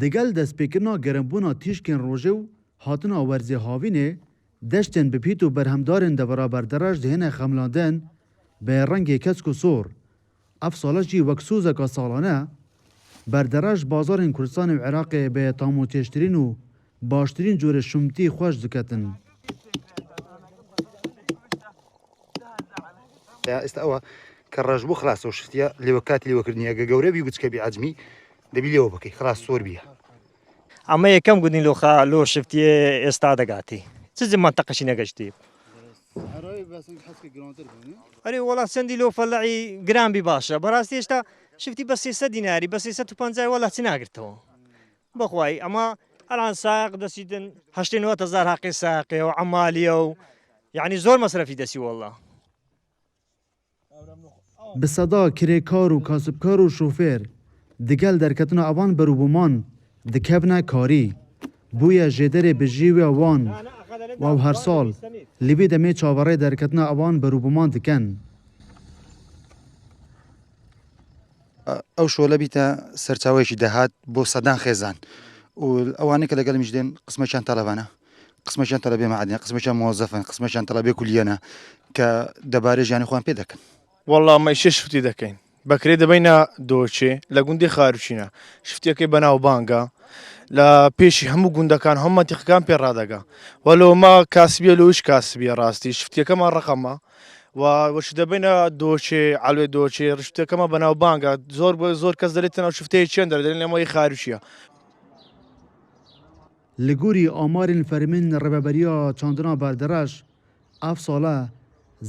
Digel destpêkirina germbûna tîşkên rojê û hatina werzê havînê, deştên bi pît û berhemdarên devera berdereş dihêne xemlandin bi rengê kesk û sor. Ev sale jî wek sozeka salane, berdereş bazarên Kurdistanê û Iraqê bi tamûtêjtirîn û baştirîn corê şumtî xweş diketin. ئێستا ئەوە کە ڕەش بوو خلاص ئەو شتە لێوە کاتی لێوەکردنی ئەگە گەورە بی گوچکە بی عەجمی دەبی لێوە بکەی خلاص سۆر بیە. ئەمە یەکەم گوندین لۆ خا لۆ شفتیێ ئێستا دەگاتی چ جی مەنتەقەشی نەگەشتی. ئەرێ وەڵا چەندی لۆ فەلەعی گران بی باشە بەڕاستی هێشتا شفتی بە 300 دیناری بە 350 وەڵا چ ناگرتەوە بەخوای ئەمە ئەلان ساق دەسیتن هەشتێ نۆ هەزار هەقی ساقێ و عەمالیە و یعنی زۆر مەسرەفی دەسی وەڵا. Bi seda kirêkar û kasibkar û şofêr digel derketina evan berûbûman dikevne karî. Bûye jêderê bijîwiya wan. و ew her sal li vê demê çaverê derketina ewan berûbûman dikin. ئەو شۆلە بیتە سەرچاوەیەکی داهات بۆ سەدان خێزان و ئەوانەی کە لەگەڵمیش دێن قسمەکیان تەڵەبانە قسمەکیان تەڵەبێ مەعدنە قسمەکیان مۆزەفن قسمەکیان تەڵەبێ کولیەنە کە دەبارەی ژیانی خۆیان پێ دەکەن. وەڵا مەیشە شفتی دەکەین بەکرێ دەبەینە دۆچێ لە گوندی خاروچینە شفتیەکەی بەناوبانگە لە پێشی هەموو گوندەکان هەم مەنتیقەکان پێ ڕادەگا وەلۆ مە کاسبیە لۆیش کاسبیە ڕاستی شفتیەکەمان ڕەقەمە و وەش دەبینە دۆچێ عەلوێ دۆچێ ڕشتەکەمە بەناوبانگە زۆر بۆ زۆر کەس دەلێت تەناو شفتەیە چێن دەرێ دەلێن ئەمەی خاروچیە. Li gorî amarên fermîn Rêveberiya Çandina Berdereş ev sale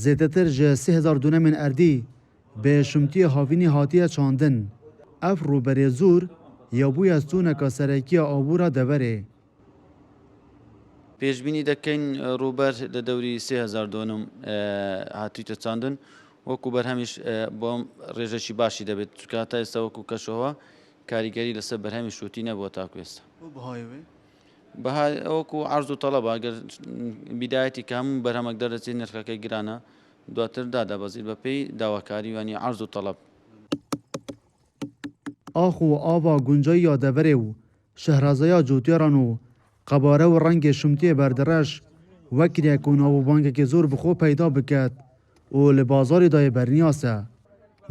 zêdetir ji 3000 donemên erdî bi şimtiyê havînî hatiye çandin. Ev rûberê zor ya bûye stûneke serekî ya abûra deverê. پێشبینی دەکەین ڕووبەر لە دەوری 3000 دۆنم هاتوویتە چاندن وەکو بەرهەمیش بۆم ڕێژەکی باشی دەبێت چونکە هەتا ئێستا وەکو کەشوهەوا کاریگەری لەسەر بەرهەمی شووتی نەبووە تاکو ئێستا. بۆ بەهای وێ؟ بەها وەکو عەرز و تەڵەبە گەر بیدایەتی کە هەموو بەرهەمەک دەردەچێت نرخەکەی گرانە دواتر دادەبەزیت بەپێی داواکاری یانی عەرز و تەڵەب. Ax û ava guncayî ya deverê û şehrazaya cotyaran û qebare û rengê şimtiyê berdireş wekiriye ku navûbangekê zor bi xwe peyda biket û li bazarê dayê berniyas e.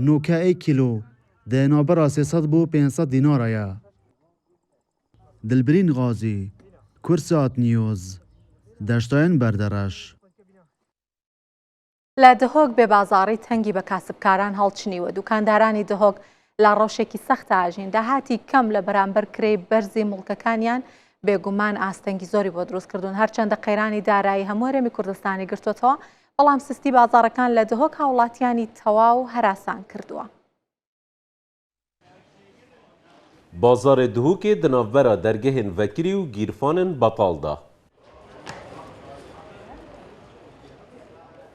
Noke êk kîlo di navbera 300 bo 500 dînara ye. Dilbirîn Gazî, Kursat News, Deştayên Berdereş. لە دهۆک بێ بازاڕی تەنگی بە کاسبکاران هەڵچنیوە، دوکاندارانی دهۆک لە ڕەوشێکی سەختا ئەژین، داهاتی کەم لە بەرامبەر کرێی بەرزی موڵکەکانیان بێگومان ئاستەنگی زۆری بۆ دروست کردوون، هەرچەندە قەیرانی دارایی هەموو هەرێمی کوردستانی گرتووەتەوە، بەڵام سستی بازاڕەکان لە دهۆک هاوڵاتیانی تەواو هەراسان کردووە. Bazarê Dihokê di navbera dergehên vekirî û gîrfanên betal de.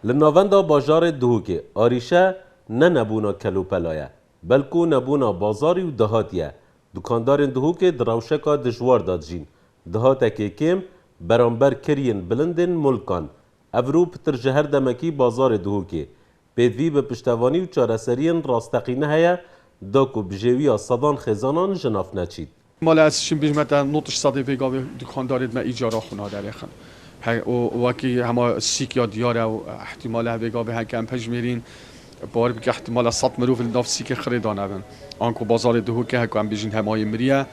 Li navenda bajarê Dihokê arîşe ne nebûna kelûpela ye, belku nebûna bazarî û dahatî ye. Dukandarên Dihokê di rewşeka dijwar de dijîn. Dahatekê kêm beramber kiriyên bilindên mulkan. Evro pitir ji her demekî bazarê Dihokê Pêdivî bi piştevanî û çareseriyên rasteqîne heye da ku bijêwiya sedan xêzanan ji nav neçît. Mala ez şim bêjim heta not ji sedê vê gavê dikandarê di me îcara xwe naderêxin. He û wekî hema sîk ya diyar e û îhtîmal e vê gavê heke em pejmêrîn bawer bike îhtîmal e sed mirov li nav sîkê xirê de nebin. Anku bazarê Duhokê heke em bêjin hemayê miriye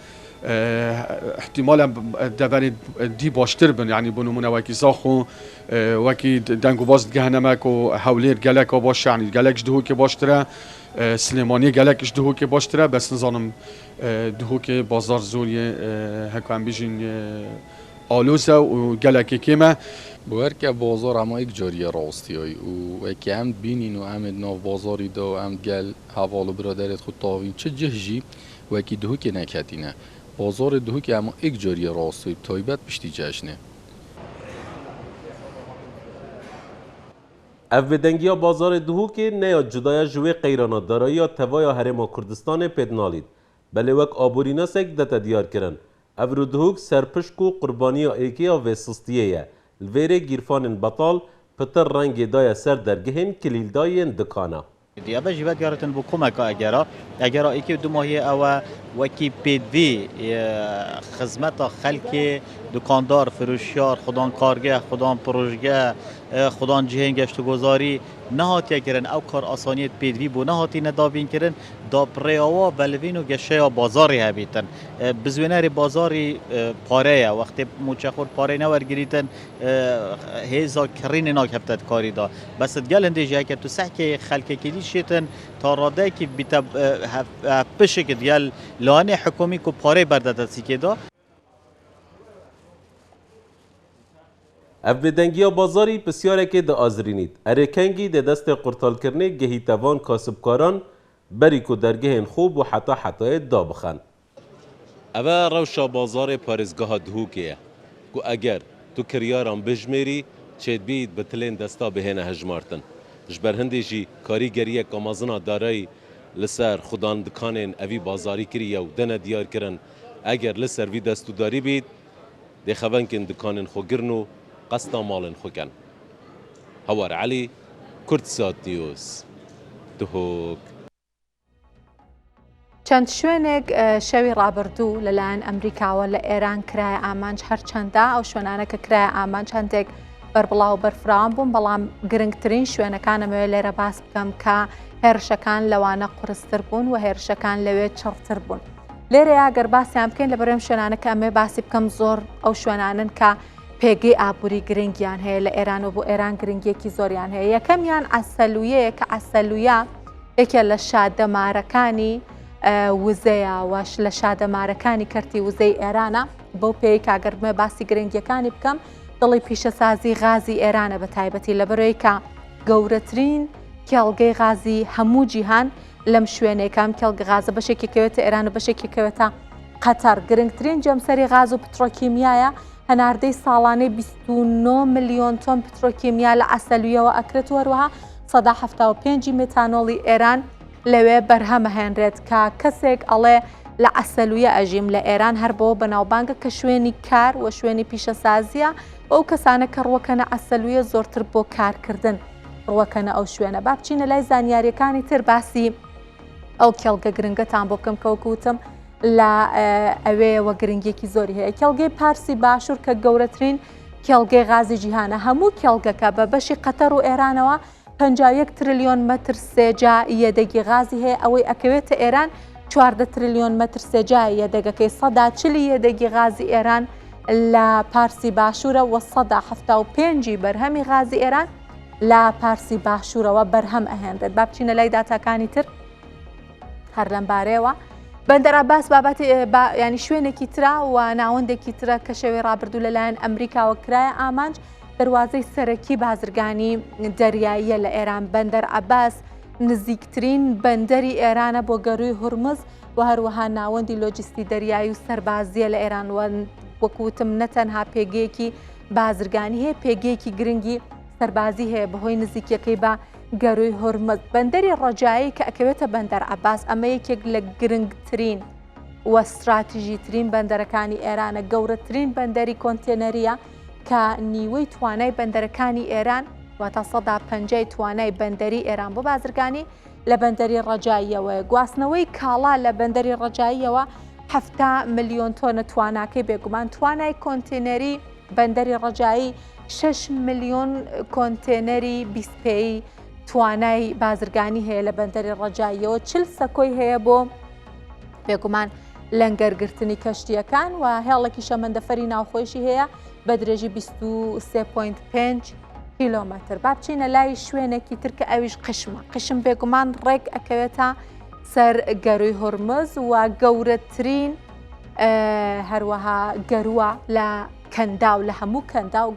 îhtîmal e deverê dî baştir bin yanî bo nimûne wekî Zaxo wekî deng û baz digehine me ku Hewlêr geleka baş e yanî gelek ji Duhokê baştir e Silêmaniyê gelek ji Duhokê baştir e bes nizanim Duhokê bazar zor yê heke em bêjin aloz e û gelekê kêm e. Bo her ke bazar hema yek carî ye rastiyayî û wekî em dibînîn û em ê di nav bazarî de û em digel heval û biraderê xwe tavîn çi cih jî wekî Duhokê neketîne. Bazarê Duhokê hema yek carî ye rastiyayî bi taybet piştî cejnê. Ev bêdengiya bazarê Duhokê ne ya cuda ye ji wê qeyrana darayî ya tevaya Herêma Kurdistanê pê dinalît. Belê wek aborînasek dete diyarkirin, Evro Duhok serpişk û qurbaniya êkê ya vê sistiyê ye. Li vêrê gîrfanên betal pitir rengê daye ser dergehên kilîlda yên dikana. Ev jî vedigeretin bo komeka egera. Egera êkê û du mahiyê ew e wekî pêdivî xizmeta xelkê, dikandar, firoşyar, xudan kargeh, xudan projgeh, xudan cihên geştugozarî nehatiye kirin. Ew kar asaniyê pêdivî bo nehatîne dabînkirin da bi rêya wa velivîn û geşeya bazarê hebîtin. Bizwênerê bazarî pare ye. Wextê mûçexor parê newergirîtin hêza kirînê nakevte di karî de. Bes digel hindê jî heke tu sehkê xelkekî dî şêtin ta radeyekî bîte hevpişik digel layanê hikûmî ku parê berdete sîkê de. Ev bêdengiya bazarî pisyarekê diazirînît. Erê kengî dê destê qurtalkirinê gehîte van kasibkaran berî ku dergehên xwe bo heta hetayê dabixin. Eve rewşa bazarê parêzgeha Dihokê ye ku eger tu kiryaran bijimêrî çêdibît bi tilên desta bihêne hejmartin. Ji ber hindê jî karîgeriyeke mezin a darayî li ser xudan dikanên evî bazarî kiriye û dene diyarkirin eger li ser vî destûdarî bît dê xevenkên dikanên xwe girin û. qesta malên xwe kin. Hawar Elî, Kurdsat News, Duhok. چەند شوێنێک شەوی ڕابردوو لەلایەن ئەمریکاوە لە ئێران کرایە ئامانج هەرچەندە ئەو شوێنانە کە کرایە ئامانج هەندێک بەربڵاو و بەرفراوان بوون بەڵام گرنگترین شوێنەکان ئەمەوێت لێرە باس بکەم کە هێرشەکان لەوانە قورستر بوون و هێرشەکان لەوێ چڕتر بوون لێرەیە گەر باسیان بکەین لە بەرێم شوێنانە کە ئەمێ باسی بکەم زۆر ئەو شوێنانن کە پێگەی ئابووری گرنگیان هەیە لە ئێران و بۆ ئێران گرنگیەکی زۆریان هەیە یەکەمیان عەسەلویەیە کە عەسەلویە یەکێ لە شادەمارەکانی وزەیە وەش لە شادەمارەکانی کەرتی وزەی ئێرانە بەو پێی کاگەرمە باسی گرنگیەکانی بکەم دڵی پیشەسازی غازی ئێرانە بە تایبەتی لە بەرەوەی کە گەورەترین کێڵگەی غازی هەموو جیهان لەم شوێنێکم کێڵگە غازە بەشێکی کەوێتە ئێران و بەشێکی کەوێتە قەتەر گرنگترین جەمسەری غاز و پترۆکیمیایە هەناردەی ساڵانەی 29 ملیۆن تۆن پترۆکیمیا لە عەسەلویەوە ئەکرێت و هەروەها 75% مێتانۆڵی ئێران لەوێ بەرهەمەهێنرێت کە کەسێک ئەڵێ لە عەسەلویە ئەژیم لە ئێران هەر بەوە بەناوبانگە کە شوێنی کار و شوێنی پیشەسازیە و ئەو کەسانە کە ڕوەکەنە عەسەلویە زۆرتر بۆ کارکردن ڕوەکەنە ئەو شوێنە با بچینە لای زانیاریەکانی تر باسی ئەو کێڵگە گرنگەتان بۆ بکەم کە وەکو وتم لە ئەوێیەوە گرنگیەکی زۆری هەیە کێڵگەی پارسی باشوور کە گەورەترین کێڵگەی غازی جیهانە هەموو کێڵگەکە بە بەشی قەتەر و ئێرانەوە 51 تریلیۆن مەتر سێجا یەدەگی غازی هەیە ئەوەی ئەکەوێتە ئێران 14 تریلیۆن مەتر سێجا یەدەگەکەی سەدا چلی یەدەگی غازی ئێران لە پارسی باشوورە وە سەدا 75 بەرهەمی غازی ئێران لە پارسی باشوورەوە بەرهەم ئەهێنرێت با بچینە لای داتاکانی تر هەر لەم بارەیەوە بەندەر عباس بابەتی ینی شوێنێکی ترا و ناوەندێکی ترە کە شەوی ڕابردوو لەلایەن ئەمریکاوە کرایە ئامانج دەواازەی سەرەکی بازرگانی دەریاییە لە ئێران بەندەر عباس نزیکترین بەندەری ئێرانە بۆ گەروی هورمز و هەروەها ناوەندی لۆجستی دەریایی و سەربازیە لە ئێران وەکوتم نەتەنها پێگەیەکی بازرگانی هەیە پێگەیەکی گرنگی سەربازی هەیە بەهۆی نزیکیەکەی بە گەروی هورمز بەندەری ڕەجایی کە ئەکەوێتە بەندەر عەباس ئەمە یەکێک لە گرنگترین و ستراتیژیترین بەندەرەکانی ئێرانە گەورەترین بەندەری کۆنتێنەریە کە نیوەی توانای بەندەرەکانی ئێران واتە سەدا پەنجای توانای بەندەری ئێران بۆ بازرگانی لە بەندەری ڕەجاییەوەیە گواستنەوەی کاڵا لە بەندەری ڕەجاییەوە حەفتا ملیۆن تۆنە تواناکەی بێگومان توانای کۆنتێنەری بەندەری ڕەجایی شەش ملیۆن کۆنتێنەری 20 پێی توانای بازرگانی هەیە لە بەندەری ڕەجاییەوە چل سەکۆی هەیە بۆ بێگومان لەنگەرگرتنی کەشتیەکان و هێڵێکی شەمەندەفەری ناوخۆیشی هەیە بە درێژی 23.5 کیلۆمەتر با بچینە لای شوێنێکی تر کە ئەویش قشمە قشم بێگومان ڕێک ئەکەوێتە سەر گەروی هورمز و گەورەترین هەروەها گەروە لە کەنداو لە هەموو کەنداو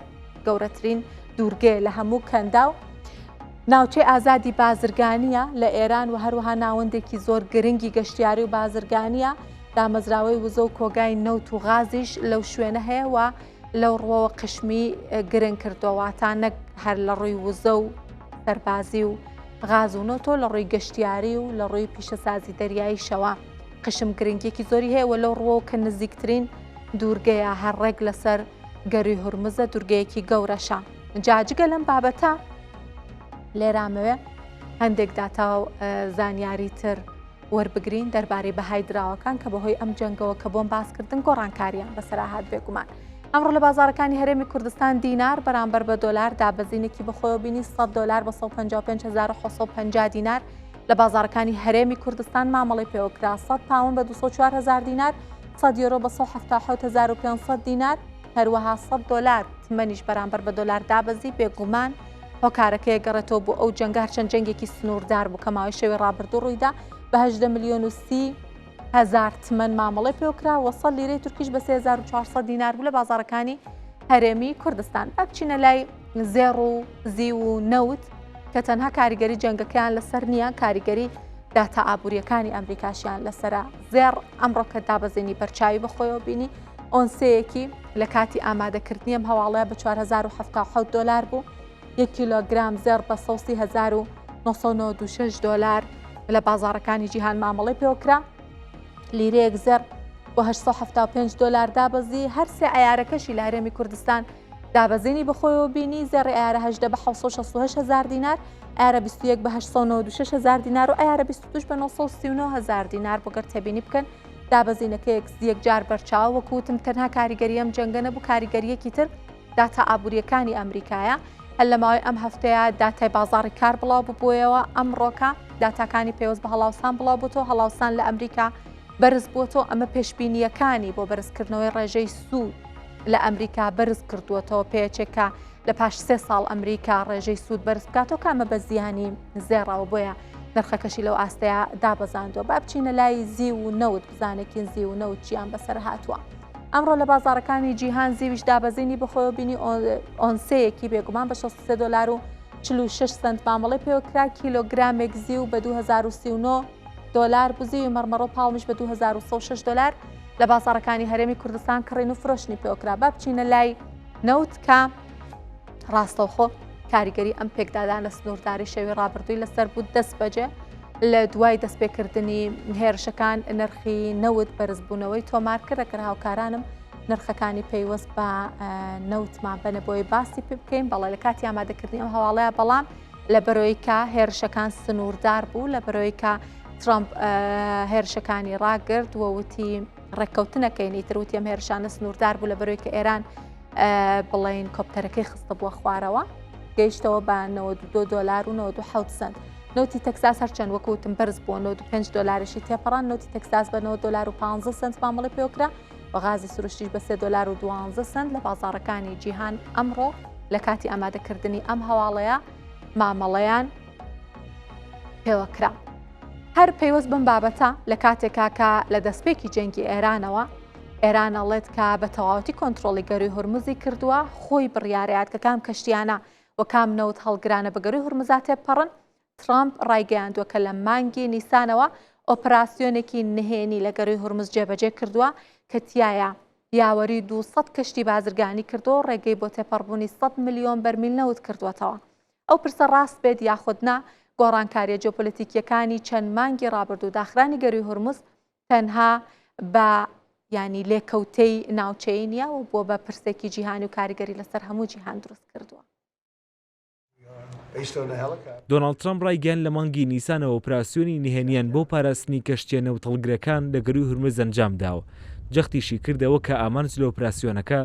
گەورەترین دوورگەیە لە هەموو کەنداو ناوچەی ئازادی بازرگانیە لە ئێران و هەروەها ناوەندێکی زۆر گرنگی گەشتیاری و بازرگانیە دامەزراوەی وزە و کۆگای نەوت و غازیش لەو شوێنە هەیە و لەو ڕوەوە قشمی گرنگ کردووە واتا نەک هەر لە ڕووی وزە و سەربازی و غاز و نەوتۆ لە ڕووی گەشتیاری و لە ڕووی پیشەسازی دەریاییشەوە قشم گرنگیەکی زۆری هەیە و لەو ڕووەوە کە نزیکترین دوورگەیە هەر ڕێک لەسەر گەروی هورمزە دوورگەیەکی گەورەشە جا جگە لەم بابەتە لێرامەوێ هەندێک داتا و زانیاری تر وەربگرین دەربارەی بەهای دراوەکان کە بەهۆی ئەم جەنگەوە کە بۆم باسکردن گۆڕانکاریان بەسەرا هات بێگومان ئەمڕۆ لە بازارەکانی هەرێمی کوردستان دینار بەرامبەر بە دۆلار دابەزینێکی بەخۆیەوە بینی 100 دۆلار بە 155750 دینار لە بازاڕەکانی هەرێمی کوردستان مامەڵەی پێوەکرا، 100 پاوەن بە 204 هەزار دینار، 100 یۆرۆ بە 177500 دینار، هەروەها 100 دۆلار تمەنیش بەرامبەر بە دۆلار دابەزی، بێگومان هۆکارەکەی گەڕێتەوە بۆ ئەو جەنگە هەرچەند جەنگێکی سنووردار بوو کە ماوەی شەوی ڕابردوو ڕوویدا بە 18 ملیۆن و 30 هەزار تمەن مامەڵەی پێوەکرا و 100 لیرەی تورکیش بە 3400 دینار بوو لە بازاڕەکانی هەرێمی کوردستان. با بچینە لای زێڕ و زیو و نەوت کە تەنها کاریگەری جەنگەکەیان لەسەر نییە کاریگەری داتا ئابووریەکانی ئەمریکاشیان لەسرە زێڕ ئەمڕۆ کە دابەزینی بەرچاوی بەخۆیەوە بینی ئۆنسەیەکی لە کاتی ئامادەکردنی ئەم هەواڵەیە بە 4077 دلار بوو یەک کیلۆگرام زێڕ بە 1996 دلار لە بازارەکانی جیهان مامەڵی پێوەکرا لیرەیەک زێڕ بۆ 875 دلار دابەزی هەر سێ عیارەکەشی لە هەرێمی کوردستان. دابەزینی بەخۆیەوە بینی، زێڕی عەیارە 18 بە 768 هەزار دینار، عەیارە 21 بە 896 هەزار دینار و عەیارە 22 بە 939 هەزار دینار بۆ گەر تێبینی بکەن دابەزینەکە یەکجار بەرچاوە وەکو وتم تەنها کاریگەری ئەم جەنگە نەبوو کاریگەریەکی تر داتا ئابووریەکانی ئەمریکایە هەر لە ماوەی ئەم هەفتەیە داتای بازاڕی کار بڵاو ببوویەوە ئەمڕۆکە داتاکانی پەیوەست بە هەڵاوسان بڵاو بۆتەوە هەڵاوسان لە ئەمریکا بەرز بووەتەوە ئەمە پێشبینیەکانی بۆ بەرزکردنەوەی ڕێژەی سوود لە ئەمریکا بەرز کردووەتەوە پێچێکە لە پاش سێ ساڵ ئەمریکا ڕێژەی سوود بەرز بکاتەوە کامە بە زیانی زێڕەوە بۆیە نرخەکەشی لەو ئاستەیە دابەزاندووە با بچینە لای زیو و نەوت بزانێکین زیو و نەوت چیان بەسەر هاتووە. ئەمڕۆ لە بازاڕەکانی جیهان زیویش دابەزینی بەخۆیەوە بینی ئۆنسەیەکی بێگومان بە 63 دلار و 46 سنت مامەڵەی پێوەکرا کیلۆگرامێک زیو بە 2039 دلار بوو زیوی مەڕمەڕۆ پاڵمیش بە 2106 دلار لە بازاڕەکانی هەرێمی کوردستان کڕین و فرۆشتنی پێوەکرا با بچینە لای نەوت کە ڕاستەوخۆ کاریگەری ئەم پێکدادانە سنوورداری شەوی ڕابردووی لەسەر بوو دەست بەجێ لە دوای دەستپێکردنی هێرشەکان نرخی نەوت بەرزبوونەوەی تۆمار کرد ئەگەر هاوکارانم نرخەکانی پەیوەست بە نەوتمان بەنە بۆی باسی پێ بکەین بەڵێ لە کاتی ئامادەکردنی ئەم هەواڵەیە بەڵام لە بەرۆی کە هێرشەکان سنووردار بوو لە بەرۆی کە ترامپ هێرشەکانی ڕاگرت و وتی ڕێککەوتنەکەین ئیتر وتی ئەم هێرشانە سنووردار بوو لە بەرۆی کە ئێران بڵین کۆپتەرەکەی خستە بووە خوارەوە گەیشتەوە بە 92 دلار و 97 سنت نەوتی تەکساس هەرچەند وەکو وتم بەرز بووە 95 دلاریشی تێپەڕان نەوتی تەکساس بە 9 دلار و 15 سنت مامەڵەی پێوەکرا و غازی سروشتیش بە 3 دلار و 12 سنت لە بازاڕەکانی جیهان ئەمڕۆ لە کاتی ئامادەکردنی ئەم هەواڵەیە مامەڵەیان پێوەکرا. هەر پەیوەست بەم بابەتە لە کاتێکا کە لە دەستپێکی جەنگی ئێرانەوە ئێران ئەڵێت کە بە تەواوەتی کۆنتترۆڵی گەروی هورمزی کردووە خۆی بڕیارەیات کە کام کەشتیانە و کام نەوت هەڵگرانە بە گەروی هورمزا تێپەڕن ترامپ ڕایگەیاندووە کە لە مانگی نیسانەوە ئۆپراسیۆنێکی نهێنی لە گەروی هورمز جێبەجێ کردووە کە تیایا یاوەری 200 کەشتی بازرگانی کردووە و ڕێگەی بۆ تێپەڕبوونی 100 ملیۆن بەرمیل نەوت کردووەتەوە. ئەو پرسە ڕاست بێت یاخود نا، گۆڕانکارییە جیۆپۆلەتیکییەکانی چەند مانگی ڕابردوو داخرانی گەروی هورمز تەنها بە یانی لێکەوتەی ناوچەیی نییە و بووە بە پرسێکی جیهانی و کاریگەری لەسەر هەموو جیهان دروست کردووە. دۆناڵد ترەمپ ڕایگەیاند لە مانگی نیسانەوە ئۆپراسیۆنی نهێنییان بۆ پاراستنی کەشتییە نەوتهەڵگرەکان لە گەرووی هورمز ئەنجامداوە، جەختیشی کردەوە کە ئامانج لە ئۆپراسیۆنەکە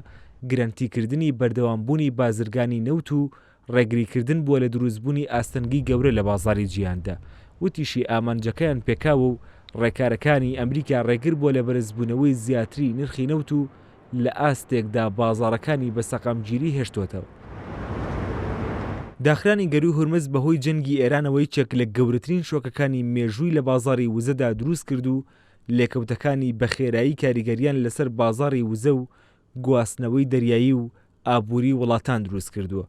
گرەنتیکردنی بەردەوامبوونی بازرگانی نەوت و ڕێگریکردن بووە لە دروستبوونی ئاستەنگی گەورە لە بازاڕی جیهاندا. وتیشی، ئامانجەکەیان پێکاوە و ڕێکارەکانی ئەمریکا ڕێگر بووە لە بەرزبوونەوەی زیاتری نرخی نەوت و لە ئاستێکدا بازاڕەکانی بە سەقامگیری هێشتووەتەوە. داخرانی گەرووی هورمز بەهۆی جەنگی ئێرانەوە یەکێک لە گەورەترین شۆکەکانی مێژووی لە بازاڕی وزەدا دروستکرد و لێکەوتەکانی بە خێرایی کاریگەرییان لەسەر بازاڕی وزە و گواستنەوەی دەریایی و ئابووری وڵاتان دروستکردووە.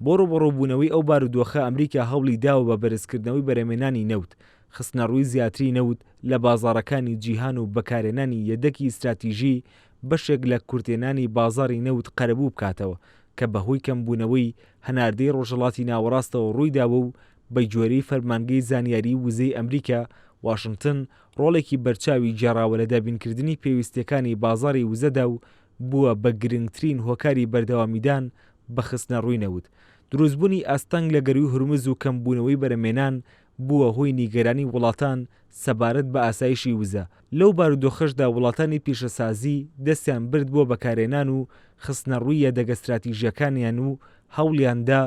بۆ ڕووبەڕووبوونەوەی ئەو بارودۆخە ئەمریکا هەوڵی داوە بە بەرزکردنەوەی بەرهەمهێنانی نەوت، خستنەڕووی زیاتری نەوت لە بازاڕەکانی جیهان و بەکارهێنانی یەدەکی ستراتیژی بەشێک لە کورتهێنانی بازاڕی نەوت قەرەبوو بکاتەوە کە بەهۆی کەمبوونەوەی هەناردەی ڕۆژهەڵاتی ناوەڕاستەوە ڕوویداوە و بەگوێرەی فەرمانگەی زانیاریی وزەی ئەمریکا، واشنتن ڕۆڵێکی بەرچاوی گێڕاوە لە دابینکردنی پێویستییەکانی بازاڕی وزەدا و بووە بە گرنگترین هۆکاری بەردەوامیدان بە خستنەڕووی نەوت. دروستبوونی ئاستەنگ لە گەرووی هورمز و کەمبوونەوەی بەرهەمهێنان بووە هۆی نیگەرانی وڵاتان سەبارەت بە ئاسایشی وزە، لەو بارودۆخەشدا وڵاتانی پیشەسازی دەستیان برد بۆ بەکارهێنان و خستنەڕووی یەدەگە ستراتیژییەکانیان و هەوڵیان دا